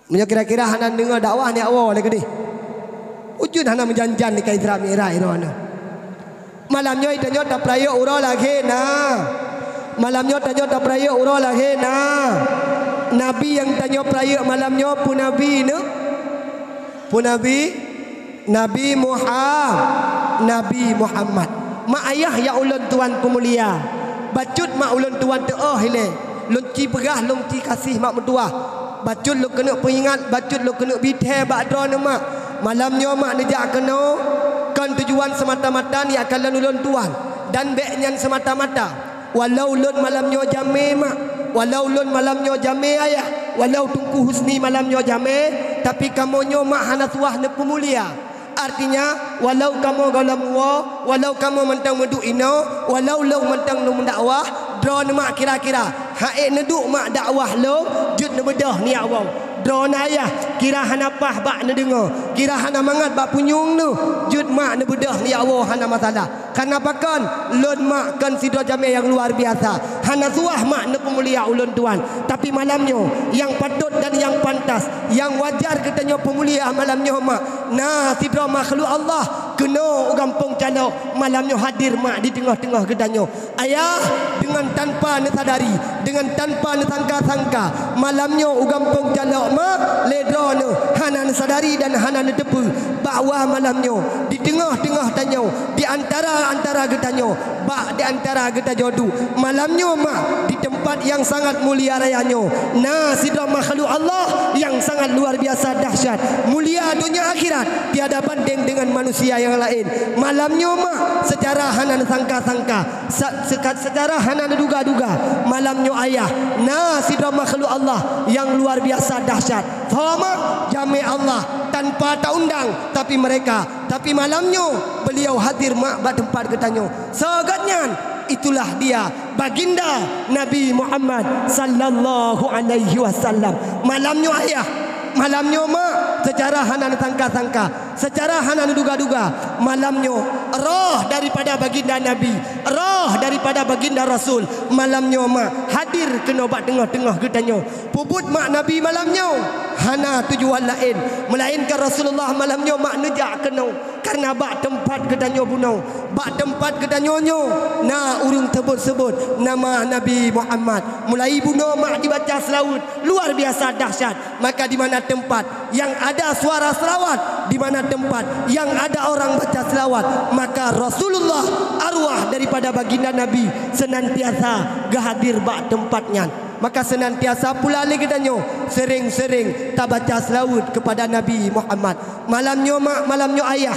Meunyoe kira-kira hana deungoe dakwah nyak woe lé keudeh. Ujeuen hana meujan-jan di ka Isra Mi'raj droeneuh. Malam nyoe tanyoe tapeurayeuk uroe lahé na. Malam nyoe tanyoe tapeurayeuk uroe lahé na. Nabi nyang tanyoe peurayeuk malam nyoe peue nabi nyoe? Peue nabi? Nabi Muha-, Nabi Muhammad. Mak ayah nyang ulôn tuan peumulia, bacut mak ulôn tuan teuôh ilée. Lôn ci peugah, lôn ci gaséh mak meutuwah. Bacut lôn keuneuk peuingat, bacut lôn keuneuk bithée bak droeneuh mak. Malam nyoe mak neujak keunoe kon tujuan seumata-mata neujak kalon ulôn tuan, dan bék nyan seumata-mata. Walau lôn malam nyoe jamé mak, walau lôn malam nyoe jamé ayah, walau Teungku Husni malam nyoe jamé, tapi kamoe nyoe mak hana suah neupeumulia. Artinya, walau kamoe gohlom woe, walau kamoe mantong meuduek inoe, walau lôn mantong lôn meudakwah, droeneuh mak kira-kira, han ék neuduek mak dakwah lôn, jeuet neubeudôh nyak woe. Droeneuh ayah, kira hana paih bak neudeungoe, kira hana mangat bak punyueng neuh, jeuet mak neubeudôh nyak woe hana masalah. Kareuna pakon? Lôn mak kon sidroe jamé nyang luar biasa. Hana suah mak neupeumulia ulôn tuan. Tapi malam nyoe, nyang patôt dan nyang pantas, nyang wajar geutanyoe peumulia malam nyoe mak, na sidroe makhluk Allah keunoe u gampông Calok, malam nyoe hadir mak di teungoh-teungoh geutanyoe. Ayah, deungon tanpa neusadari, deungon tanpa neusangka-sangka, malam nyoe u gampông Calok mak, lé droeneuh hana neusadari dan hana neuteupeue bahwa malam nyoe di teungoh-teungoh tanyoe, di antara-antara geutanyoe, bak di antara geutanyoe duek, malam nyoe mak, di teumpat nyang sangat mulia raya nyoe, na sidroe makhluk Allah nyang sangat luar biasa dahsyat, mulia donya akhirat, tiada banding deungon manusia nyang laén. Malam nyoe mak, seucara hana neusangka-sangka, sa-, seuka-, seucara hana neuduga-duga, malam nyoe ayah, na sidroe makhluk Allah nyang luar biasa dahsyat. Soe mak? Jamé Allah, tanpa taundang, tapi mereka Tapi malam nyoe beliau hadir mak bak teumpat geutanyoe. Soe gobnyan? Itulah dia, Baginda Nabi Muhammad sallallahu alaihi wasallam. Malam nyoe ayah, malam nyoe mak, seucara hana neusangka-sangka, seucara hana neuduga-duga, malam nyoe roh daripada Baginda Nabi, roh daripada Baginda Rasul, malam nyoe mak hadir keunoe bak teungoh-teungoh geutanyoe. Peubuet mak Nabi malam nyoe hana tujuan laén, meulainkan Rasulullah malam nyoe mak neujak keunoe. Kareuna bak teumpat geutanyoe bunoe, bak teumpat geutanyoe nyoe na ureuëng teubeuet-seubeuet nama Nabi Muhammad. Mulai bunoe mak jibaca seulaweuet luar biasa dahsyat. Maka di mana teumpat nyang ada suara seulaweuet, di mana teumpat nyang ada orang baca seulaweuet, maka Rasulullah, arwah daripada Baginda Nabi, seunantiasa geuhadir bak teumpat nyan. Maka seunantiasa pula lé geutanyoe seuréng-seuréng tabaca seulaweuet keupada Nabi Muhammad. Malam nyoe mak, malam nyoe ayah,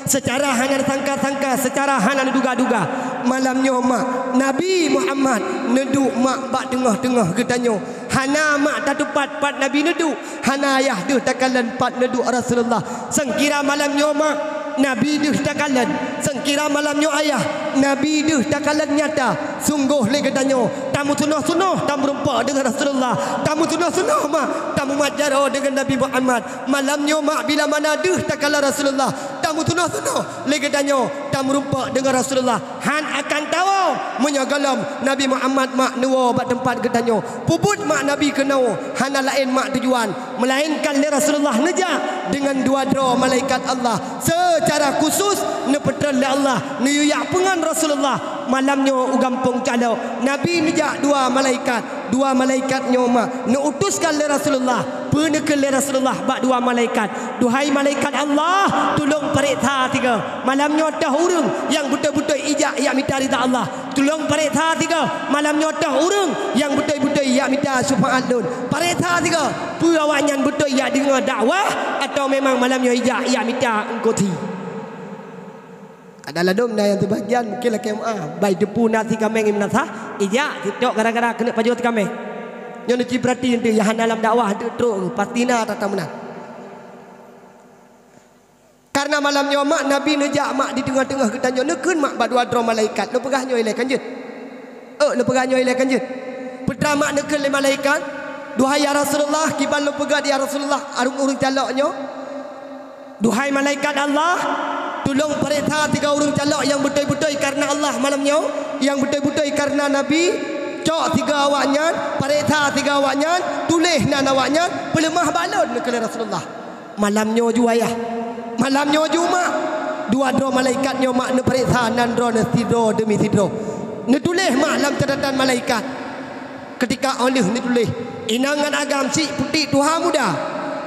seucara hana neusangka-sangka, seucara hana neuduga-duga, malam nyoe mak, Nabi Muhammad neuduek mak bak teungoh-teungoh geutanyoe. Hana mak tatupat pat Nabi neuduek, hana ayah deuh takalon pat neuduek Rasulullah. Seungkira malam nyoe mak, Nabi deuh takalon. Seungkira malam nyoe ayah, Nabi deuh takalon nyata. Sunggoh lé geutanyoe tameuseunoh-seunoh tameurumpok deungon Rasulullah, tameuseunoh-seunoh mak tameumat jaroe deungon Nabi Muhammad. Malam nyoe mak, bila mana deuh takalon Rasulullah, tameuseunoh-seunoh lé geutanyoe tameurumpok deungon Rasulullah. Han akan tawoe meunyoe gohlom Nabi Muhammad mak neuwoe bak teumpat geutanyoe. Peubuet mak Nabi keunoe hana laén mak tujuan, meulainkan lé Rasulullah neujak deungon dua droe malaikat Allah. Seucara khusus neupeutreun lé Allah, neuyue jak peungon Rasulullah malam nyoe u gampông Calok. Nabi neujak dua malaikat, dua malaikat nyoe mak neuutuskan lé Rasulullah. Peue neukheun lé Rasulullah bak dua malaikat? "Duhai malaikat Allah, tulông pareksa sigoe malam nyoe toh ureuëng nyang beutôi-beutôi ijak jak mita rida Allah. Tulông pareksa sigoe malam nyoe toh ureuëng nyang beutôi-beutôi jak mita syeufaat lôn. Pareksa sigoe, peue awaknyan beutôi jak deungoe dakwah, atawa memang malam nyoe ijak jak mita eungkoti?" Kada ladôm na nyang teubagian, mungkin lakée meuáh. Bai teupeu na si kaméng nyang meunasah, ijak sitok gara-gara keuneuk pajoh si kaméng. Nyoe neuci peurati eunteuk, nyang hana lam dakwah eunteuk trok, pasti na tata meunan. Kareuna malam nyoe mak, Nabi neujak mak di teungoh-teungoh geutanyoe, neukheun mak bak dua droe malaikat, lôn peugah nyoe ilée kan jeuet. Ôk, lôn peugah nyoe ilée kan jeuet. Peue teuma mak neukheun lé malaikat, "Duhai ya Rasulullah, kiban lôn peugét ya Rasulullah, ureuëng-ureuëng calok nyoe?" "Duhai malaikat Allah, tulông pareksa tiga ureuëng calok nyang beutôi-beutôi kareuna Allah malam nyoe, nyang beutôi-beutôi kareuna Nabi. Cok tiga awaknyan, pareksa tiga awaknyan, tuléh nan awaknyan, peuleumah bak lôn," neukheun lé Rasulullah. Malam nyoe ju ayah, malam nyoe ju mak, dua droe malaikat nyoe mak neupareksa nan droeneuh sidroe deumi sidroe. Neutuléh mak lam catatan malaikat. Keutika óh lheueh neutuléh, Inong ngon agam, syiek putéh tuha muda,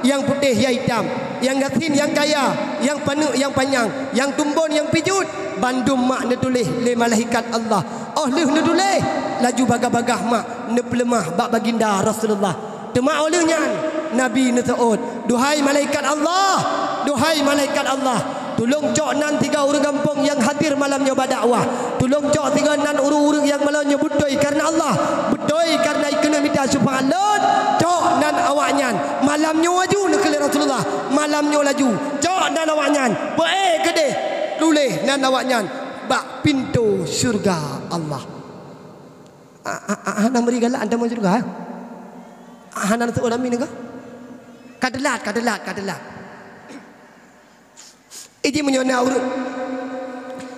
nyang putéh nyang itam, nyang gasien nyang kaya, nyang paneuk nyang panyang, nyang tumbon nyang pijuet, bandum mak neutuléh lé malaikat Allah. Óh lheueh neutuléh, laju bagaih-bagaih mak neupeuleumah bak baginda Rasulullah. Teuma óh lheueh nyan, Nabi neuseuôt, "Duhai malaikat Allah, duhai malaikat Allah, tulông cok nan tiga ureuëng gampông nyang hadir malam nyoe bak dakwah. Tulông cok tiga nan ureuëng-ureuëng nyang malam nyoe beutôi kareuna Allah, beutôi kareuna keuneuk mita syeufaat lôn. Cok nan awaknyan malam nyoe laju," neukheun lé Rasulullah. "Malam nyoe laju, cok nan awaknyan, peuék keudeh, tuléh nan awaknyan bak pintoe syeuruga Allah." A, a, a, hana meuri galak, anda mau syeuruga, eh? A, hana neuseuôt amin kah? Ka teulat, ka teulat, ka teulat. Iji meunyoe na ureuëng,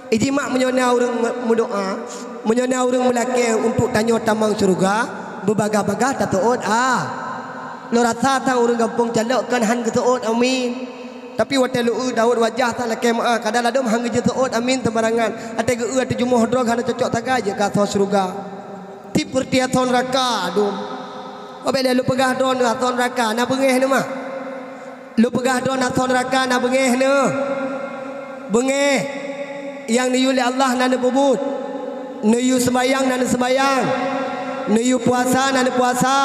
iji mak meunyoe na ureuëng me-, meudoá, meunyoe na ureuëng meulakée untuk tanyoe tamong syeuruga, beubagaih-bagaih taseuôt, ah. Lôn rasa sang ureuëng gampông calok kan han geuseuôt amin. Tapi watée lôn eu daweuet wajah sang lakée meu'ah, kadang ladôm han geujiseuôt amin seumbarangan. Watée geu-eu ateueh jumoh droe hana cocok sagai jeuet keu asoe syeuruga. Tiep peureuti asoe neuraka, adum. Wabék lé lôn peugah droeneuh asoe neuraka, na beungéh neuh mah. Lôn peugah droeneuh asoe neuraka, na beungéh neuh. Beungéh. Nyang neuyue lé Allah na neupeubuet. Neuyue seumbahyang na neuseumbahyang. Neuyue puasa na neupuasa.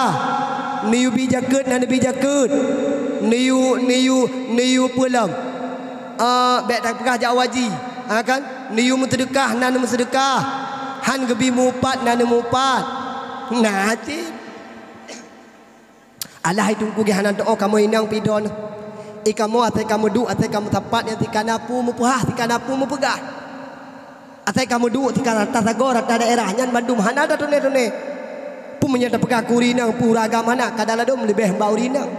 Neuyue bi jakeuet na neubi jakeuet. Neuyue, neuyue, neuyue peue lom. Ah, bék tapeugah jak haji. Ha kan? Neuyue meuseudeukah na neumeuseudeukah. Han geubi mupat na neumupat. Na cit. Alah hai Teungku geuh hana teu'oh kamoe inong pih droeneuh. I kamoe asai kamoe duek, asai kamoe sapat nyang sika na peue meupeuhah, sika na peue meupeugah. Asai kamoe duek sika rata sagoe, rata daerah nyan bandum hana tatuné-tuné. Peue meunyoe tapeugah keu ureuëng inong, peue ureuëng agam hana, kadang ladôm leubeh bak ureuëng inong.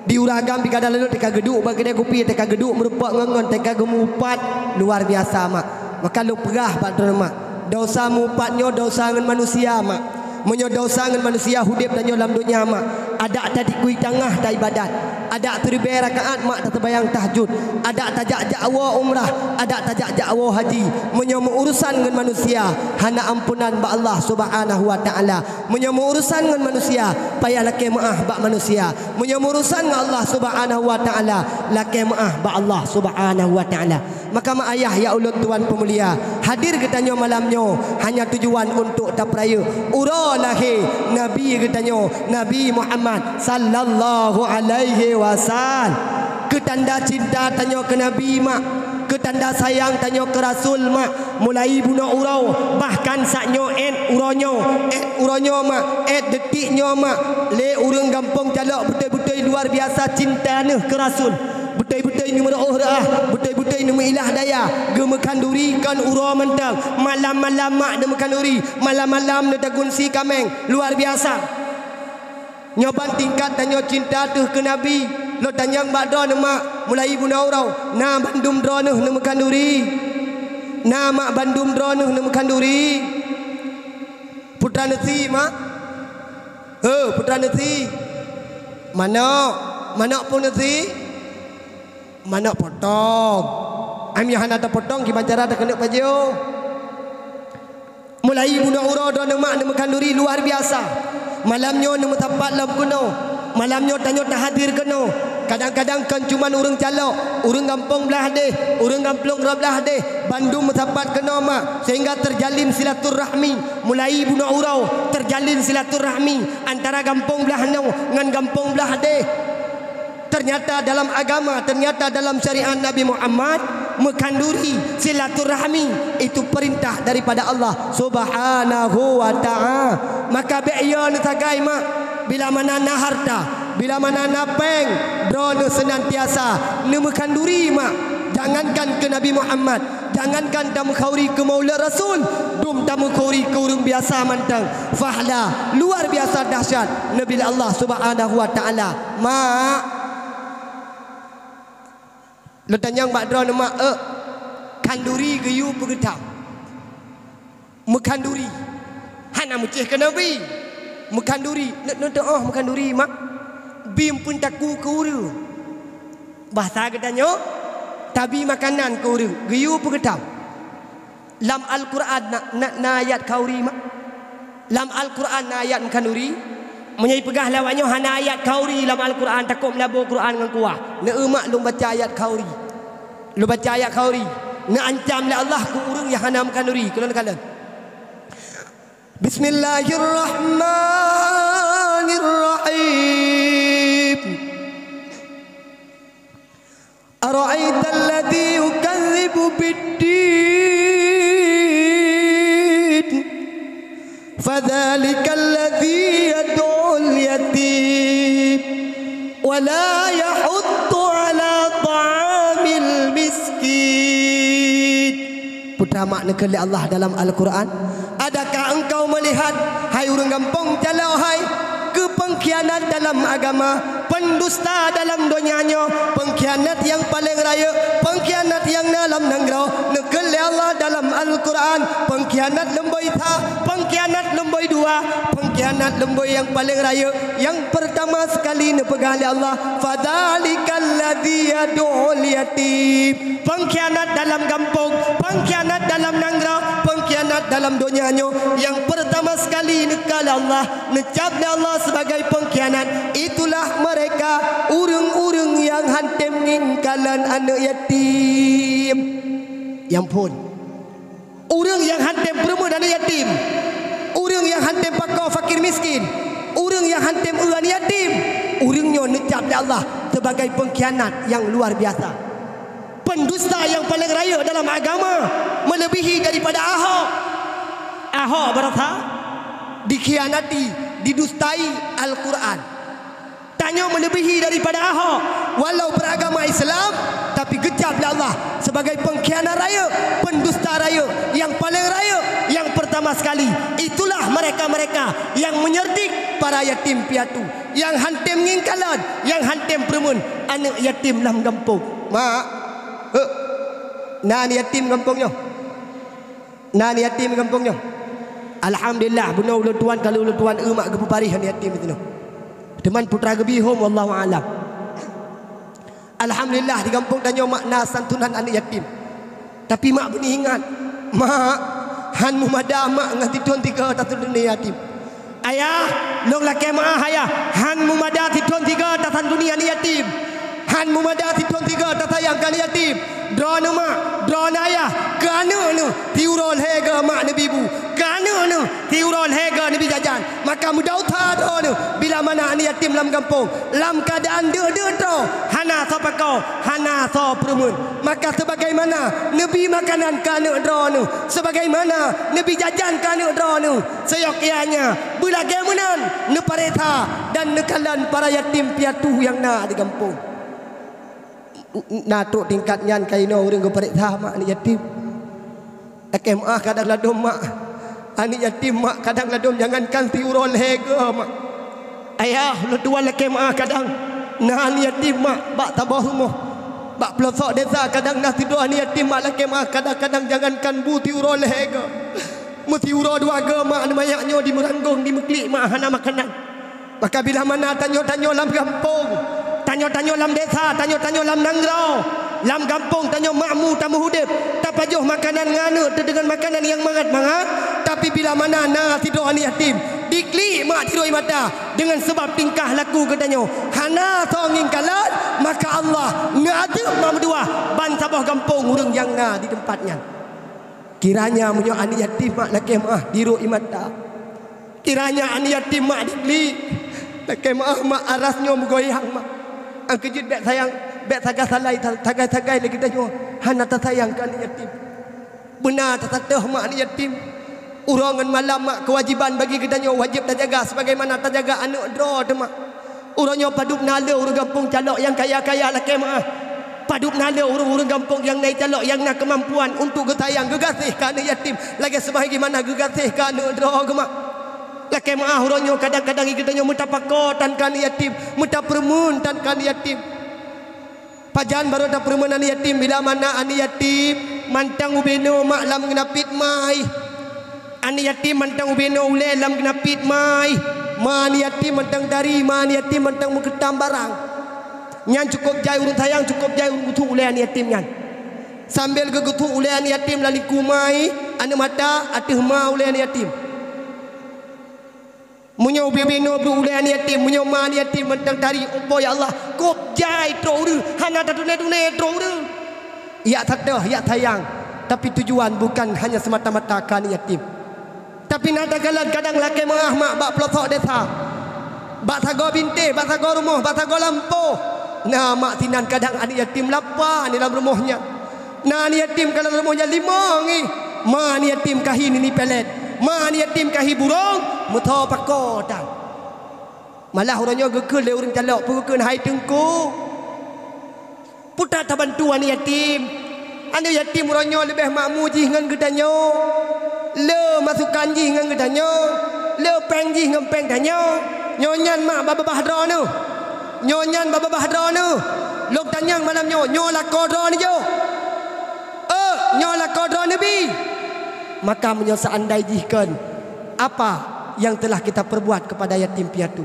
Di ureuëng agam pih kadang ladôm teuka geuduek bak keudè kupi, teuka geuduek meurumpok ngon-ngon, teuka geumupat luar biasa mak. Maka lôn peugah bak droeneuh mak, desya mupat nyoe desya ngon manusia mak. Meunyoe desya ngon manusia udeb tanyoe lam donya mak, adak tadikui tangah taibadat, adak siribée rakaat mak taseumbahyang tahajud, adak tajak-jak woe umrah, adak tajak-jak woe haji. Meunyoe meu-urusan ngon manusia, hana ampunan bak Allah Subhanahu wa Ta'ala. Meunyoe meu-urusan ngon manusia, payah lakée meu'ah bak manusia. Meunyoe meu-urusan ngon Allah Subhanahu wa Ta'ala, lakée meu'ah bak Allah Subhanahu wa Ta'ala. Maka mak ayah nyang ulôn tuan peumulia, hadir geutanyoe malam nyoe hanya tujuan untuk tapeurayeuk uroe lahé Nabi geutanyoe, Nabi Muhammad sallallahu alaihi wasallam. Keu tanda cinta tanyoe keu Nabi mak, keu tanda sayang tanyoe keu Rasul mak, mulai bunoe uroe, bahkan saat nyoe, 'et uroe nyoe, 'et uroe nyoe mak, 'et detik nyoe mak, lé ureuëng gampông calok beutôi-beutôi luar biasa cinta neuh keu Rasul. Beutôi-beutôi neumeuroh reuah, beutôi-beutôi neumeuilah daya, geumeukhanduri kon uroe mantong, malam-malam mak neumeukhaduri, malam-malam neutagunsi kaméng, luar biasa. Nyoe ban tingkat tanyoe cinta teuh keu Nabi, lôn tanyong bak droeneuh mak, mulai bunoe uroe, na bandum droeneuh neumeukhaduri? Na mak bandum droeneuh neumeukhaduri? Putra neusi mak? He, putra neusi? Manok, manok peue neusi? Manok potong. Ai meunyoe hana tapotong, kiban cara takeuneuk pajoh. Mulai bunoe uroe droeneuh mak neumeukhaduri luar biasa. Malam nyoe neumeusapat lom keunoe. Malam nyoe tanyoe tahadir keunoe. Kadang-kadang kon cuman ureuëng calok, ureuëng gampông blah deh, ureuëng gampông rot blah deh, bandum meusapat keunoe mak, sehingga terjalin silaturahmi. Mulai bunoe uroe terjalin silaturahmi antara gampông blah noe ngon gampông blah deh. Ternyata dalam agama, ternyata dalam syariat Nabi Muhammad, meukhanduri silaturahmi itu perintah daripada Allah Subhanahu wa Ta'ala. Maka bék yo neusagai mak, bila mana na harta, bila mana na péng, droeneuh seunantiasa neumeukhanduri mak. Jangankan keu Nabi Muhammad, jangankan tameukhauri keu Maulid Rasul, dum tameukhauri keu ureuëng biasa mantong, fahla luar biasa dahsyat neubi lé Allah Subhanahu wa Ta'ala. Mak, lôn tanyong bak droeneuh mak, eh, khanduri geuyue peugeutam? Meukhanduri. Hana meucéh keu Nabi. Meukhanduri. Neuk, neuk teu'oh meukhanduri mak. Bim pun taku keu ureuëng. Bahasa geutanyoe, tabi makanan keu ureuëng. Geuyue peugeutam? Lam Al-Quran na, na, na ayat khanduri mak? Lam Al-Quran na ayat meukhanduri? Meunyoe ipeugah lé awak nyoe hana ayat khauri lam Al-Quran, takot meulabô Quran ngon kuah. Neueu mak lôn baca ayat khauri. Lôn baca ayat khauri. Neuancam lé Allah keu ureuëng nyang hana meukanuri. Keu lôn kalon. Bismillahirrahmanirrahim. Ara'aital ladzi yukazzibu biddin, fadzalikal ladzi yad'ul yatim, wa la yahuddu ala ta'amil miskin. Peue teuma neukheun lé Allah dalam Al-Quran? Adakah engkau melihat, hai ureuëng gampông calok hai, keu peungkhianat dalam agama, pendusta dalam donya nyoe, peungkhianat nyang paleng rayeuk, peungkhianat nyang na lam nanggroe, neukheun lé Allah dalam Al-Quran, peungkhianat lumboi sa, peungkhianat lumboi dua, peungkhianat lumboi nyang paleng rayeuk, nyang peurtama sekali neupeugah lé Allah, fadzalikal ladzi yad'ul yatim. Peungkhianat dalam gampông, peungkhianat dalam nanggroe, peungkhianat dalam donya nyoe, nyang peurtama sekali neukalon Allah, neucap lé Allah sebagai peungkhianat, itulah mereka ureuëng-ureuëng nyang han tem ngieng kalon aneuëk yatim. Nyang phon. Ureuëng nyang han tem peureumeun aneuëk yatim, ureuëng nyang han tem pakoe fakir miskin, ureuëng nyang han tem eu aneuëk yatim, ureuëng nyoe neucap lé Allah sebagai peungkhianat nyang luar biasa. Pendusta nyang paleng rayeuk dalam agama, meulebihi daripada Ahok. Ahok baroesa dikhianati, didustai Al-Quran. Tanyoe meulebihi daripada Ahok, walau beuragama Islam, tapi geucap lé Allah sebagai peungkhianat rayeuk, pendusta rayeuk, nyang paleng rayeuk, nyang peurtama sekali. Itulah mereka-mereka nyang menyerdik para yatim piatu, nyang han tem ngieng kalon, nyang han tem peureumeun aneuëk yatim lam gampông. Mak, eh, na aneuëk yatim gampông nyoe? Na aneuëk yatim gampông nyoe? Alhamdulillah, bunoe ulôn tuan, ka lheueh ulôn tuan eu mak geupeuparéh aneuëk yatim sinoe. Teuma putra geubri hom, wallahu a'lam. Alhamdulillah, di gampông tanyoe mak na santunan aneuëk yatim. Tapi mak beuneuingat, mak, han meumada mak ngon sidroe tiga tasantunan yatim. Ayah, lôn lakée meuáh ayah, han meumada sidroe tiga tasantuni aneuëk yatim. Han meumada sidroe tiga tasayang keu aneuëk yatim. Droeneuh mak, droeneuh ayah, keu aneuëk neuh, siuroe lhée goe mak neubi bu. Keu aneuëk neuh, siuroe lhée goe neubi jajan. Maka meudausa droeneuh bila mana aneuëk yatim lam gampông, lam keuadaan deuk-deuk droe, hana soe pakoe, hana soe peureumeun. Maka sebagaimana neubi makanan keu aneuëk droeneuh, sebagaimana neubi jajan keu aneuëk droeneuh, Siyok ianya, beulagée meunan, neuparéksa dan neukalon para yatim piatu nyang na di gampông. Na trok tingkat nyan ka inoe ureuëng geuparéksa mak aneuëk yatim. Lakée meuáh kadang ladôm mak. Aneuëk yatim mak kadang ladôm jangankan siuroe lhée goe mak. Ayah, lôn tuan lakée meuáh kadang na aneuëk yatim mak bak saboh rumoh. Bak peulosok desa kadang na sidroe aneuëk yatim mak lakée meuáh kadang-kadang jangankan bu siuroe lhée goe. Meusiuroe dua goe mak, manyak nyoe dimeuranggong, dimeuklik mak hana makanan. Maka bila mana tanyoe-tanyoe lam gampông, tanyoe-tanyoe lam desa, tanyoe-tanyoe lam nanggroe, lam gampông tanyoe makmu tameuhudép, tapajoh makanan ngon aneuëk teuh deungon makanan nyang mangat-mangat, tapi bila mana na sidroe aneuëk yatim, diklik mak di roi mata deungon seubab tingkah laku geutanyoe hana soe ngieng kalon, maka Allah neuadeueb mak meutuwah ban saboh gampông ureuëng nyang na di teumpat nyan. Kiranya meunyoe aneuëk yatim mak lakée meuáh di roi mata, kiranya aneuëk yatim mak diklik, lakée meuáh mak aras nyoe meugoyang mak. Angkeujeuet bék sayang, bék sagai salai, sagai-sagai lé geutanyoe hana tasayang keu aneuëk yatim. Beuna tasatéh mak aneuëk yatim. Uroe ngon malam mak keuwajéban bagi geutanyoe wajéb tajaga sebagaimana tajaga aneuëk droe teuma. Uroe nyoe padub na le ureuëng gampông calok nyang kaya-kaya lakée meuáh. Padub na le ureuëng-ureuëng gampông nyang na calok nyang na keumampuan untuk geusayang geugaséh keu aneuëk yatim lagée sebagaimana geugaséh keu aneuëk droe geuh mak. Lakée meuáh uroe nyoe kadang-kadang geutanyoe meutapakoe tan keu aneuëk yatim, meutapeureumeun tan keu aneuëk yatim. Pajan barô tapeureumeun aneuëk yatim bila mana aneuëk yatim mantong ubé noe mak lam geunapit mai. Aneuëk yatim mantong ubé noe ulée lam geunapit mai. Ma aneuëk yatim mantong dari, ma aneuëk yatim mantong meukeutam barang. Nyan cukôp jai ureuëng sayang, cukôp jai ureuëng geuthok ulée aneuëk yatim nyan. Sambil geugeutôk ulée aneuëk yatim lam likue mai, aneuëk mata ateueh ma ulée aneuëk yatim. Meunyoe ubé-ubé noe bri ulèe aneuk yatim, meunyoe ma aneuk yatim mantong tari, "Oh, ya Allah, kôb jai trok ureueng, hana tatuné-tuné trok ureueng." Yak satéh, yak sayang, tapi tujuan bukan hanya semata-mata keu aneuk yatim. Tapi na takalon kadang lakèe meu'ah mak bak peulosok desa, bak sagoe bintéh, bak sagoe rumoh, bak sagoe lampôh. Na mak sinan kadang aneuk yatim lapan di lam rumoh nyan. Na aneuk yatim ka lam rumoh nyan limong ih. Ma aneuk yatim ka hi nini pelet. Ma aneuk yatim ka hi burông, meusaboh pakoe tan. Malah uroe nyoe geukheun lé ureueng calok, peue geukheun, "Hai Teungku, peue that tabantu aneuk yatim? Aneuk yatim uroe nyoe leubeh makmu jih ngon geutanyoe, le masukan jih ngon geutanyoe, le péng jih ngon péng tanyoe. Nyoe nyan mak babah droeneuh. Nyoe nyan babah droeneuh. Lôn tanyong malam nyoe, nyoe lakoe droeneuh jok? Eh, nyoe lakoe droeneuh bi?" Maka meunyoe seandai jih kon, apa yang telah kita perbuat kepada yatim piatu?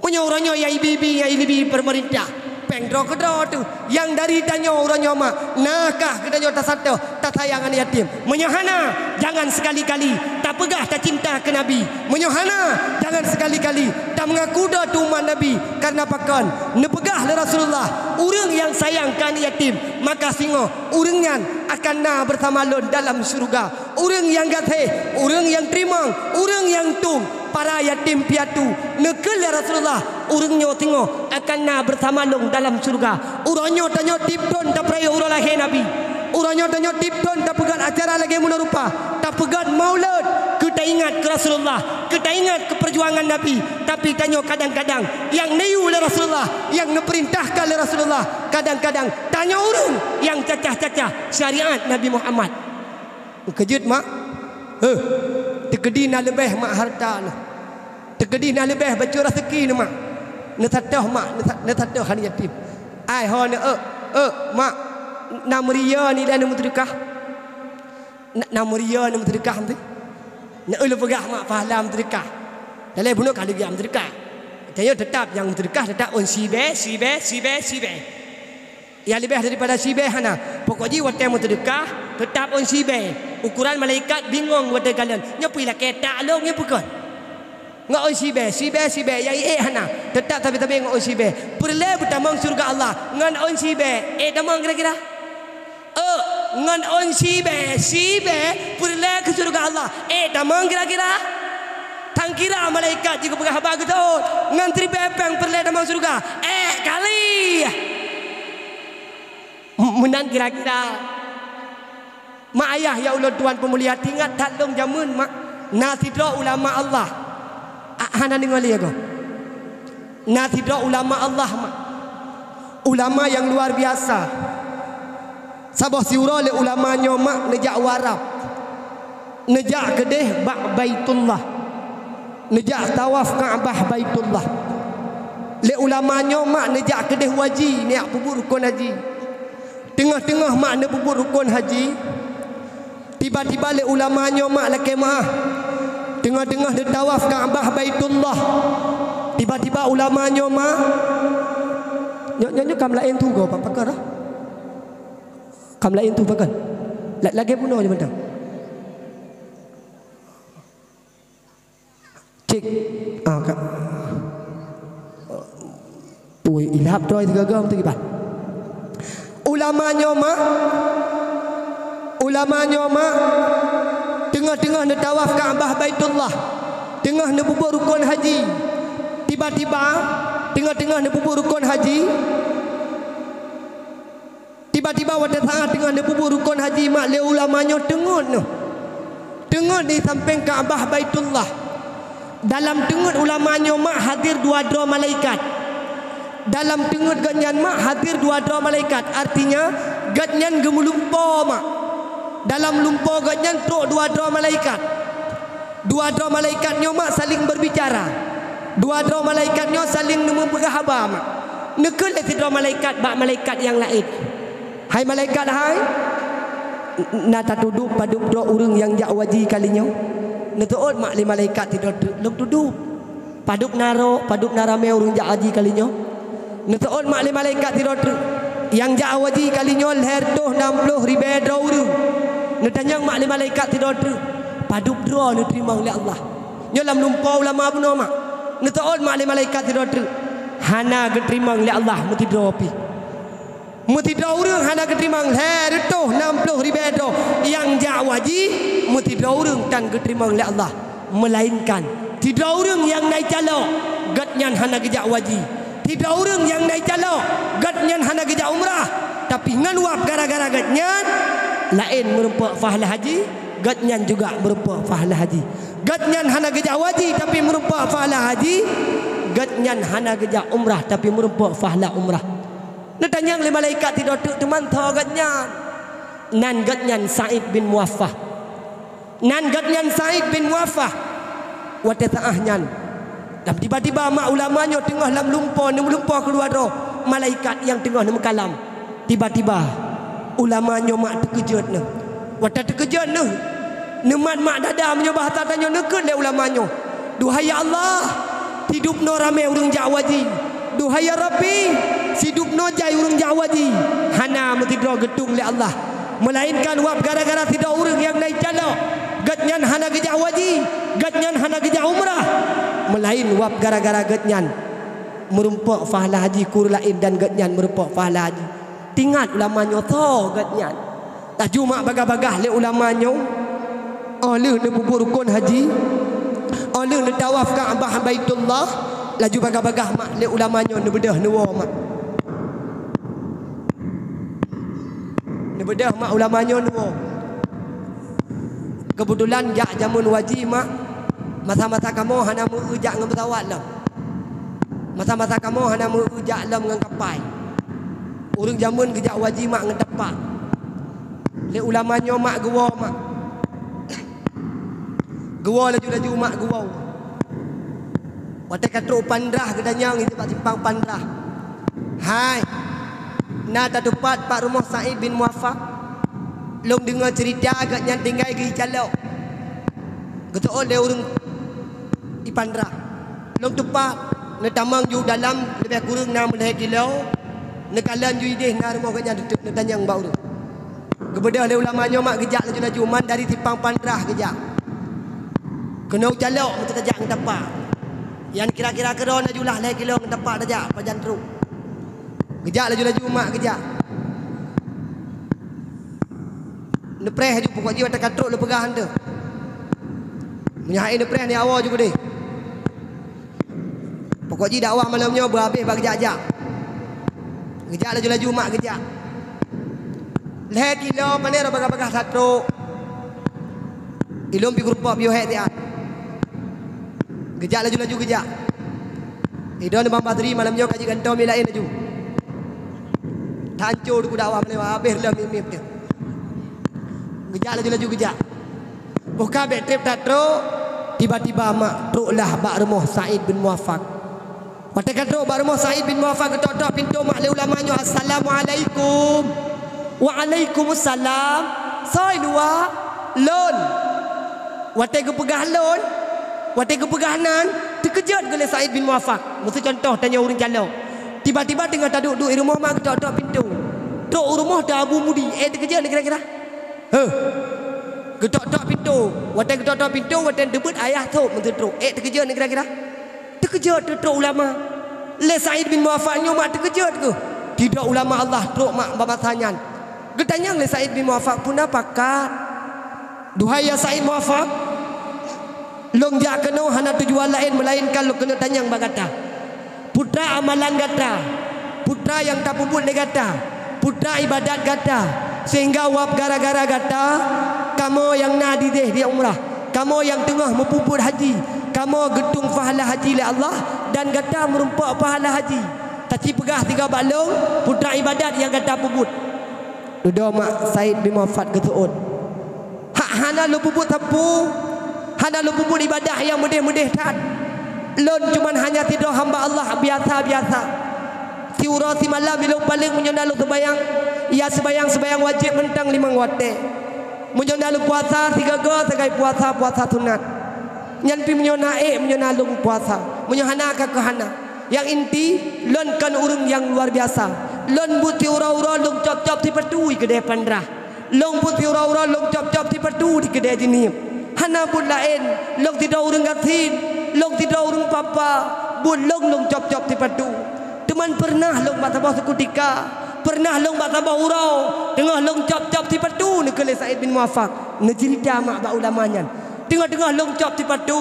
Meunyoe uroe nyoe nyang ibi-ibi, nyang ibi-ibi peumeurintah, péng droe keudroe teuh. Nyang dari tanyoe uroe nyoe mak, na kah geutanyoe tasatéh, tasayang aneuk yatim? Meunyoe hana, jangan sekali-kali tapeugah tacinta keu Nabi. Meunyoe hana, jangan sekali-kali tameungaku droe teuh umat Nabi. Karena pakon? Neupeugah lé Rasulullah, "Ureueng nyang sayang keu aneuk yatim, maka singoh ureueng nyan akan na beusama lôn dalam syeuruga." Ureueng nyang gaséh, ureueng nyang teurimong, ureueng nyang tueng para yatim piatu. Neukheun lé Rasulullah, "Ureueng nyoe singoh akan na beusama lôn dalam syeuruga." Uroe nyoe tanyoe tiep thon tapeurayeuk uroe lahé Nabi. Uroe nyoe tanyoe tiep thon tapeugöt acara lagèe meunoe rupa, tapeugöt maulud, keu taingat keu Rasulullah, keu taingat keu peujuangan Nabi. Tapi tanyoe kadang-kadang nyang neuyue lé Rasulullah, nyang neupeurintahkan lé Rasulullah, kadang-kadang tanyoe ureueng nyang cacah-cacah syariat Nabi Muhammad. Meukeujeuet mak. Heuh, teukeudi na leubeh mak hareuta neuh. Teukeudi na leubeh bacut raseuki neuh mak. Neusatéh mak, neusa-, neusatéh aneuk yatim. Ai ho neuh, eh, eh, mak, na meuria nilai neuh meuseudeukah? Na, na meuria neuh meuseudeukah meusti? Neuh lôn peugah mak pahala meuseudeukah. Dalam bunoe ka lheueh meuseudeukah. Tanyoe teutap nyang meuseudeukah teutap ôn sibée, sibée, sibée, sibée. Nyang leubeh daripada sibée hana. Pokok jih watée meuseudeukah, teutap ôn sibée. Ukoran malaikat bingong watée kalon. Nyoe peue lakée tak lôn, nyoe peue kon? Ngon ôn sibée, sibée, sibée, nyang ék hana. Teutap sabe-sabe ngon ôn sibée. Peureulée beutamong syeuruga Allah ngon ôn sibée. Ék tamong kira-kira? Eh, ngon ôn sibée, sibée peureulée keu syeuruga Allah. Ék tamong kira-kira? Tan kira malaikat jih geupeugah haba geutot. Ngon siribée péng peureulée tamong syeuruga. Ék kali. Meunan kira-kira. Mak ayah nyang ulôn tuan peumulia, teuingat that lôn jameun mak, na sidroe ulama Allah. Ah, hana deungoe lé goe. Na sidroe ulama Allah mak. Ulama nyang luar biasa. Saboh siuroe lé ulama nyoe mak neujak u Arab. Neujak keudeh bak Baitullah. Neujak tawaf Ka'bah Baitullah. Lé ulama nyoe mak neujak keudeh u haji, neujak peubuet rukon haji. Teungoh-teungoh mak neupeubuet rukon haji, tiba-tiba lé ulama nyoe mak lakée meu'ah. Teungoh-teungoh neutawaf Ka'bah Baitullah, tiba-tiba ulama nyoe mak, nyoe, nyoe, nyoe kam laén tu goe, pakon roh? Kam laén tu pakon? La-, lagée bunoe nyoe mantong. Cek. Ah, ka. Ui, ilap droe sigoe-goe meuteuk iban. Ulama nyoe mak, ulama nyoe mak, teungoh-teungoh neutawaf Ka'bah Baitullah, teungoh neupeubuet rukon haji, tiba-tiba teungoh-teungoh neupeubuet rukon haji, tiba-tiba watée saát teungoh neupeubuet rukon haji mak lé ulama nyoe teungeut neuh. Teungeut di sampéng Ka'bah Baitullah. Dalam teungeut ulama nyoe mak hadir dua droe malaikat. Dalam teungeut gobnyan mak hadir dua droe malaikat. Artinya, gobnyan geumeulumpoe mak. Dalam lumpoe gobnyan trok dua droe malaikat. Dua droe malaikat nyoe mak saling berbicara. Dua droe malaikat nyoe saling neumeupeugah haba mak. Neukheun lé sidroe malaikat bak malaikat nyang laén, "Hai malaikat hai, na tatudub padub droe ureuëng nyang jak u haji kali nyoe?" Neuseuôt mak lé malaikat sidroe treuk, "Lôn tudub." "Padub na ro-, padub na ramé ureuëng jak haji kali nyoe?" Neuseuôt mak lé malaikat sidroe treuk, "Nyang jak haji kali nyoe lhée reutôh nam ploh ribée droe ureuëng." Neutanyong mak lé malaikat sidroe treuk, "Padub droe neuteurimong lé Allah?" Nyoe lam lumpoe ulama bunoe mak. Neuteuôt mak lé malaikat sidroe treuk. Hana geuteurimong lé Allah meusidroe pih. Meusidroe ureuëng hana geuteurimong lhée reutôh nam ploh ribée droe nyang jak haji, meusidroe ureuëng tan geuteurimong lé Allah. Meulainkan sidroe ureuëng nyang na icalok, gobnyan hana geujak haji. Sidroe ureuëng nyang na icalok, gobnyan hana geujak umrah. Tapi ngon wab gara-gara gobnyan, laén meurumpok pahala haji, gobnyan juga meurumpok pahala haji. Gobnyan hana geujak haji, tapi meurumpok pahala haji. Gobnyan hana geujak umrah, tapi meurumpok pahala umrah. Neutanyong lé malaikat sidroe treuk teuma tho gobnyan. Nan gobnyan Said bin Muaffah. Nan gobnyan Said bin Muaffah. Watée saát nyan, lam tiba-tiba mak ulama nyoe teungoh lam lumpoe, neumeulumpoe keuluwa droe, malaikat nyang teungoh neumeukalam. Tiba-tiba, ulama nyoe mak teukeujot neuh. Watée teukeujot neuh, neumat mak dada meunyoe bahasa tanyoe neukheun lé ulama nyoe, "Duhai ya Allah, sidubnoe ramé ureuëng jak haji. Duhai ya Rabbi, sidubnoe jai ureuëng jak haji." Hana meusidroe geutung lé Allah. Meulainkan wab gara-gara sidroe ureuëng nyang na icalok, gobnyan hana geujak haji, gobnyan hana geujak umrah. Meulaén wab gara-gara gobnyan meurumpok pahala haji keu ureuëng laén dan gobnyan meurumpok pahala haji. Teuingat ulama nyoe tho gobnyan. Laju mak bagah-bagah lé ulama nyoe, óh lheueh neupeubuet rukon haji, óh lheueh neutawaf Ka'bah Baitullah, laju bagah-bagah mak lé ulama nyoe neubeudôh neuwoe mak. Neubeudôh mak ulama nyoe neuwoe. Keubeutulan jak jamén haji mak, masa-masa kamoe hana meu-eu jak ngon peusawat lom. Masa-masa kamoe hana meu-eu jak lom ngon kapai. Ureuëng jamén geujak haji mak ngon tapak. Lé ulama nyoe mak geuwoe mak. Geuwoe laju-laju mak geuwoe. Watée ka trok Pandrah geutanyong di bak simpang Pandrah. Hai, na tatupat bak rumoh Said bin Muaffah. Lôn deungoe ceurita gobnyan tinggai geuicalok. Geuteuôt lé ureuëng di Pandrah. Lôn tupat, neutamong ju dalam leubeh kureueng na meulhée kilo, neukalon ju idéh na rumoh gobnyan teuk neutanyong bak ureuëng. Geubeudôh lé ulama nyoe mak geujak laju-laju man dari simpang Pandrah geujak. Keunoe calok meuteujak ngon tapak. Nyan kira-kira keudroe laju lah lhée kilo ngon tapak tajak pajan trok. Geujak laju-laju mak geujak. Neupreh laju pokok jih watée ka trok lôn peugah hante. Meunyoe hai neupreh ni awoe ju keudeh. Pokok jih dakwah malam nyoe beuhabéh bak geujak-jak. Geujak laju-laju mak geujak. Lhée kilo pané roh bagah-bagah satrok. Ilôn pi geurumpok piôh hék siat. Geujak laju-laju geujak. Idon Bang Badri malam nyoe ka jigantoe mi laén laju. Tanco duku dakwah malam habéh lom mip-mip teuh. Geujak laju-laju geujak. Boh ka bék treb that trok, tiba-tiba mak trok lah bak rumoh Said bin Muaffaq. Watée ka trok bak rumoh Said bin Muaffaq, geutok-tok pintoe mak lé ulama nyoe, "Assalamualaikum." "Waalaikumsalam." "Soe luwa?" "Lôn." Watée geupeugah lôn, watée geupeugah nan, teukeujot geuh lé Said bin Muaffaq. Meuseucontoh tanyoe ureuëng calok. Tiba-tiba teungoh taduek-duek i rumoh mak geutok-tok pintoe. Trok u rumoh teuh Abu Mudi, éh teukeujot kira-kira. Heuh. Geutok-tok pintoe. Watée geutok-tok pintoe, watée teubiet ayah sôb meuseutrok. Ék teukeujot kira-kira. Teukeujot teutrok ulama. Lé Said bin Muaffaq nyoe mak teukeujot geuh. Sidroe ulama Allah trok mak bak masa nyan. Geutanyong lé Said bin Muaffaq, "Peue na pakat?" "Duhai ya Said Muaffaq, lôn jak keunoe hana tujuan laén meulainkan lôn keuneuk tanyong bak gata. Peue treuk amalan gata, peue treuk nyang tapeubuet lé gata, peue treuk iébadat gata, seuhingga wab gara-gara gata, kamoe nyang na dideh di umrah, kamoe nyang teungoh meupeubuet haji, kamoe geutueng pahala haji lé Allah dan gata meurumpok pahala haji. Tacipeugah sigoe bak lôn, peue treuk iébadat nyang gata peubuet." Dudoe mak Said bin Muaffaq geuseuôt. "Hak hana lôn peubuet sapeue, hana lôn peubuet iébadat nyang meudeh-meudeh that. Lôn cuman hanya sidroe hamba Allah biasa-biasa. Siuroe simalam ilôn paleng meunyoe na lôn seumayang, ya seumayang-seumayang wajéb mantong limong watée. Meunyoe na lôn puasa sigoe-goe sagai puasa-puasa sunat. Nyan pih meunyoe na ék, meunyoe na lôn puasa. Meunyoe hana ka keuh hana. Nyang inti, lôn kon ureuëng nyang luar biasa. Lôn buet siuroe-uroe lôn cop-cop sipatu di keudée Pandrah. Lôn buet siuroe-uroe lôn cop-cop sipatu di keudée Jeunieb. Hana buet laén, lôn sidroe ureuëng gasien, lôn sidroe ureuëng papa, buet lôn, lôn cop-cop sipatu. Teuma peureunah lôn bak saboh seukutika, peureunah lôn bak saboh uroe, teungoh lôn cop-cop sipatu, neukheun lé Said bin Muwafaq, neuceurita mak bak ulama nyan. Teungoh-teungoh lôn cop sipatu,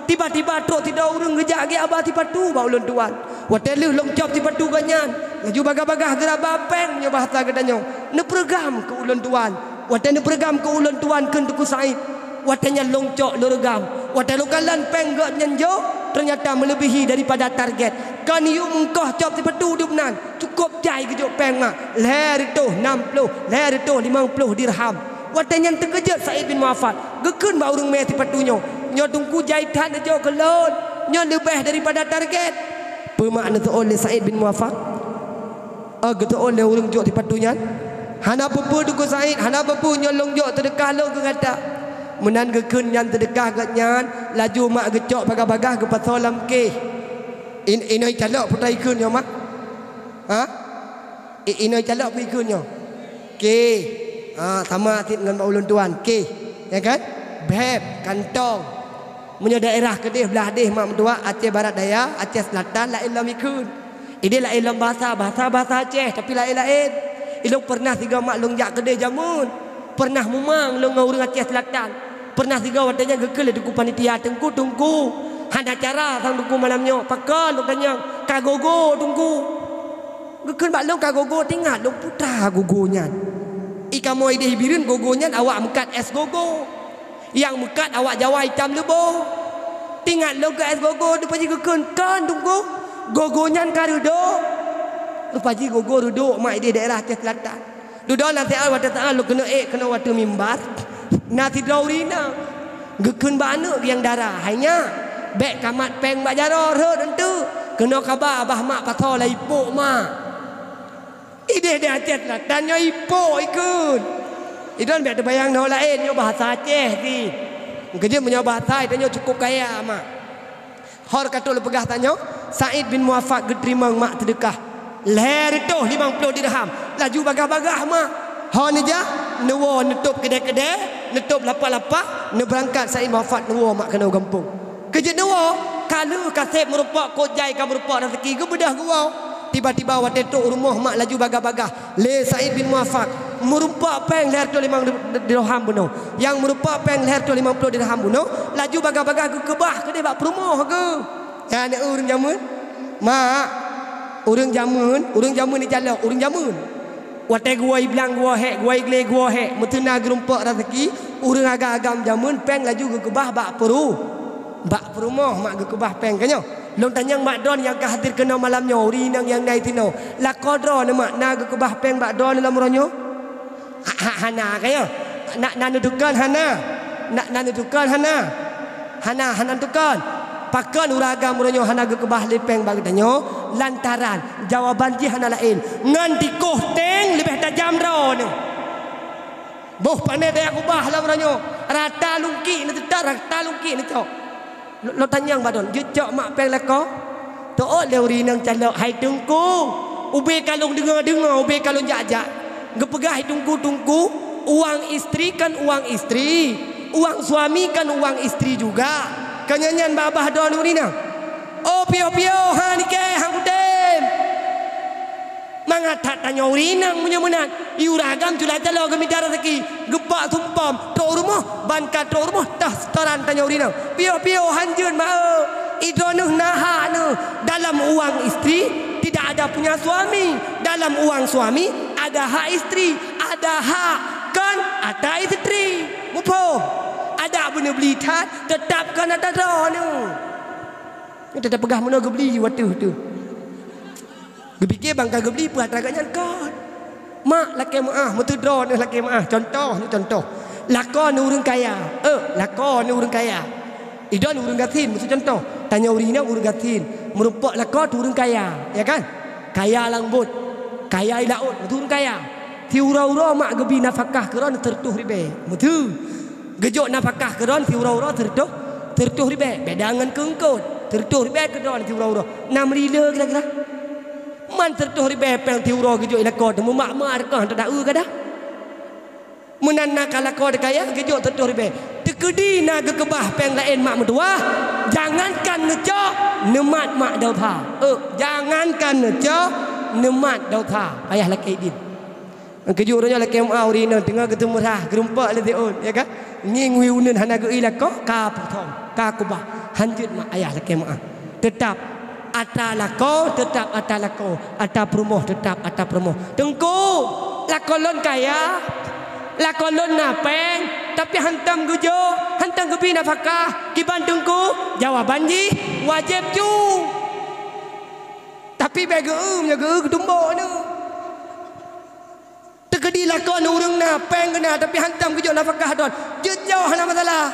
tiba-tiba trok sidroe ureuëng geujak geuaba sipatu bak ulôn tuan. Watée lheueh lôn cop sipatu gobnyan, laju bagaih-bagaih geuraba péng meunyoe bahasa geutanyoe, neupeureugam keu ulôn tuan. Watée neupeureugam keu ulôn tuan kheun Teungku Said, watée nyan lôn cok lôn reugam. Watée lôn kalon péng gobnyan jok, teunyata meuleubihi daripada target. Kon yue meungkoh cop sipatu dum nan, cukôp jai geujok péng mak, lhée reutôh nam ploh, lhée reutôh limong ploh dirham. Watée nyan teukeujot Said bin Muwafaq, geukheun bak ureuëng mé sipatu nyoe, "Nyoe Teungku jai that neujok keu lôn, nyoe leubeh daripada target." Peue mak neuseuôt lé Said bin Muwafaq? Oh, geuseuôt lé ureuëng jok sipatu nyan, "Hana peue-peue Teungku Said, hana peue-peue, nyoe lôn jok seudeukah lôn keu gata." Meunan geukheun nyan seudeukah gobnyan, laju mak geucok bagaih-bagaih geupasoe lam kéh. In-, inoe calok peue ikheun nyoe mak? Ha? I-, inoe calok peue ikheun nyoe? Kéh. Ha, sama cit ngon bak ulôn tuan, kéh. Ya kan? Bheb, kantong. Meunyoe daerah keudeh blah deh mak meutuah, Aceh Barat Daya, Aceh Selatan, laén lom ikheun. Ideh laén lom bahasa, bahasa-bahasa Aceh, tapi laén-laén. Ilôn peureunah sigoe mak lôn jak keudeh jameun. Peureunah mumang lôn ngon ureuëng Aceh Selatan. Peureunah sigoe watée nyan geukheun lé teungku panitia, "Teungku, teungku, hana cara sang teungku malam nyoe. Pakon lôn tanyong, ka gogo teungku." Geukheun bak lôn ka gogo, teuingat lôn putra gogo nyan. I kamoe ideh Bireuen gogo nyan awak meukat és gogo. Nyang meukat awak Jawa itam leubo. Teuingat lôn keu és gogo, leupah jih geukheun, "Kon teungku, gogo nyan ka reudok." Leupah jih gogo reudok mak ideh daerah Aceh Selatan. Dudoe lam siat watée saát lôn keuneuk ék keunoe u ateueh mimbar, na sidroe ureuëng inong. Geukheun bak aneuëk nyang dara, "Hai nyak, bék kamat péng bak jaroe rhot eunteuk. Keunoe kaba bah mak pasoe lam ipok mak." Ideh di Aceh Selatan nyoe ipok ikheun. Idon bék teubayang nyoe laén, nyoe bahasa Aceh cit. Keujeuet meunyoe bahasa tanyoe cukôp kaya mak. Hor ka trok lôn peugah tanyoe, Said bin Muwafaq geuteurimong mak seudeukah lhée reutôh limong ploh dirham, laju bagaih-bagaih mak. Ho neujak, neuwoe neutôb keudée-keudée, neutôb lapah-lapah, neubeurangkat Said Muwafaq neuwoe mak keunoe gampông. Keujeuet neuwoe, ka lheueh ka seb meurumpok kot jai ka meurumpok raseuki geubeudôh geuwoe. Tiba-tiba watée trok u rumoh mak laju bagaih-bagaih lé Said bin Muwafaq, meurumpok péng lhée reutôh limong dirham bunoe. Nyang meurumpok péng lhée reutôh limong ploh dirham bunoe, laju bagaih-bagaih geukeubah keudeh bak peurumoh geuh. Nyan ureuëng jameun. Mak, ureuëng jameun, ureuëng jameun icalok, ureuëng jameun. Watée geuwoe i blang geuwoe hék, geuwoe i glé geuwoe hék, meuteuna geurumpok raseuki, ureuëng agam-agam jameun péng laju geukeubah bak peurumoh. Bak peurumoh mak geukeubah péng ka nyoe. Lôn tanyong bak droeneuh nyang ka hadir keunoe malam nyoe, ureuëng inong nyang na i sinoe. Lakoe droeneuh mak na geukeubah péng bak droeneuh lam uroe nyoe? Ha, ha, hana ka nyoe. Na, na neutukon hana? Na, na neutukon hana? Hana, hana neutukon. Pakon ureuëng agam uroe nyoe hana geukeubah lé péng bak geutanyoe? Lantaran jawaban jih hana laén, ngon tikoh teng leubeh tajam droeneuh. Boh pané tajak ubah lam uroe nyoe, rata lungkik neuteutap, rata lungkik neucok. Lôn tanyong bak droeneuh, jeuet cok mak péng lakoe? Teuôt lé ureuëng inong calok, "Hai teungku, ubé ka lôn deungoe-deungoe, ubé ka lôn jak-jak. Geupeugah hai teungku-teungku, uang istri kan uang istri, uang suami kan uang istri juga." Keu nyan nyan babah droeneuh ureuëng inong. Oh piôh-piôh, han ikée, han kutem. Mangat that tanyoe ureuëng inong meunyoe meunan, i ureuëng agam cula caloe geumita raseuki, geupok sumpom, trok u rumoh, ban ka trok u rumoh, toh setoran tanyoe ureuëng inong. Piôh-piôh han jeuet mak eu, i droeneuh na hak neuh. Dalam uang istri tidak ada punya suami, dalam uang suami ada hak istri, ada hak kon ata istri. Muphom? Adak beuneubli that, teutap kon ata droeneuh. Nyoe teupeugah meunoe geubli wateuh teuh. Geupike ban ka geubli peue atra gobnyan kon. Mak lakée meuáh, meuteudroe neuh lakée meuáh. Contoh, nyoe contoh. Lakoe neuh ureuëng kaya. Eh, lakoe neuh ureuëng kaya. Idon ureuëng gasien, meusu contoh. Tanyoe ureuëng inong ureuëng gasien. Meurumpok lakoe teuh ureuëng kaya, ya kan? Kaya lam bot, kaya i laôt, meuteue ureuëng kaya. Siuroe-uroe mak geubi nafakah keu droe seureutôh ribée. Meuteue. Geujok nafakah keu droe siuroe-uroe seureutôh, seureutôh ribée, beda ngon keu eungkôt. Seureutôh ribée keu droe siuroe-uroe. Na meurile kira-kira? Man seureutôh ribée péng siuroe geujok i lakoe teuh, meumak-mak teuh ka teudaue ka dah. Meunan na ka lakoe teuh kaya, geujok seureutôh ribée. Teukeudi na geukeubah péng laén mak meutuwah, jangankan neucok, neumat mak desya. Eh, jangankan neucok, neumat desya. Payah lakée idin. Keujeuet uroe nyoe lakée meu'ah ureueng inong teungoh geuteumeurah, geurumpok lé siôn, ya kan? Ngieng wie uneuen hana geu-i lakoe, ka puthong, ka keubah. Hanjeuet mak ayah lakée meu'ah. Teutap atra lakoe, teutap atra lakoe, atra peurumoh, teutap atra peurumoh. Teungku, lakoe lôn kaya, lakoe lôn na péng, tapi hantom geujok, hantom geubi nafakah. Kiban teungku, jawaban jih wajéb ju. Tapi bék geu-eu, meunyoe geu-eu geutumbok nyoe. Teukeudi lakoe ureueng na, péng geuh na, tapi hantom geujok nafakah droen. Jeuet jok hana masalah.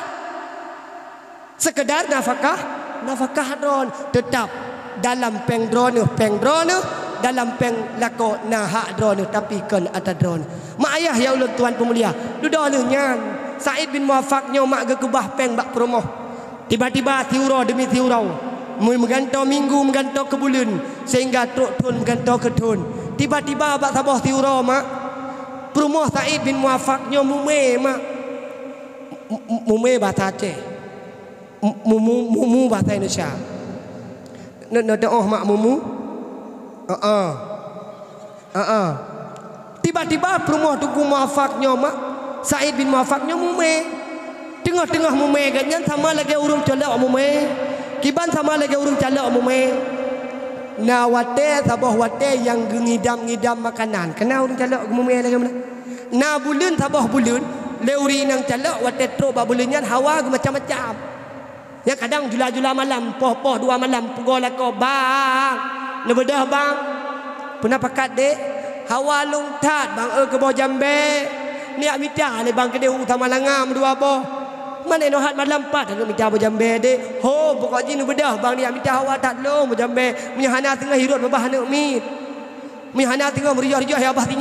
Sekedar nafakah, nafakah droen teutap dalam péng droeneuh, péng droeneuh, dalam péng lakoe na hak droeneuh, tapi kon atra droeneuh. Mak ayah nyang ulôn tuan peumulia, dudoe lheueh nyan, Said bin Muafak nyoe mak geukeubah péng bak peurumoh. Tiba-tiba siuroe deumi siuroe, meu-, meugantoe minggu, meugantoe keu buleuen, sehingga trok thon meugantoe keu thon. Tiba-tiba bak saboh siuroe, mak, peurumoh Said bin Muafak nyoe mumé, mak. M-, m-, mumé bahasa Aceh. M-, mumu, mumu bahasa Indonesia. Neu-, neudoh, mak, mumu? Heeh. Heeh. Tiba-tiba peurumoh Teungku Muafak nyoe, mak, Said bin Muafak nyoe mumé. Teungoh-teungoh mumé geuh nyan sama lagée ureueng calok mumé. Kiban sama lagée ureueng calok mumé. Na watée, saboh watée nyang geungidam-ngidam makanan. Keunan ureueng calok geumumé lagée meunan. Na buleuen, saboh buleuen, lé ureueng inong calok watée trok bak buleuen nyan hawa geumacam-macam. Nyan kadang jula-jula malam, poh-poh dua malam, peugoe lakoe, "Bang, neubeudôh, Bang." "Peue na pakat, Dek?" "Hawa lôn that, Bang, eu, keu boh jambée. Neujak mita lé Bang keudeh u Samalanga meudua boh." "Man inoe that malam pat aneuk mita boh jambée, Dek?" "Ho, pokok jih neubeudôh, Bang, neujak mita hawa that lôn boh jambée. Meunyoe hana singoh hi rot babah aneuk miet. Meunyoe hana singoh meuriôh-riôh ya babah singoh."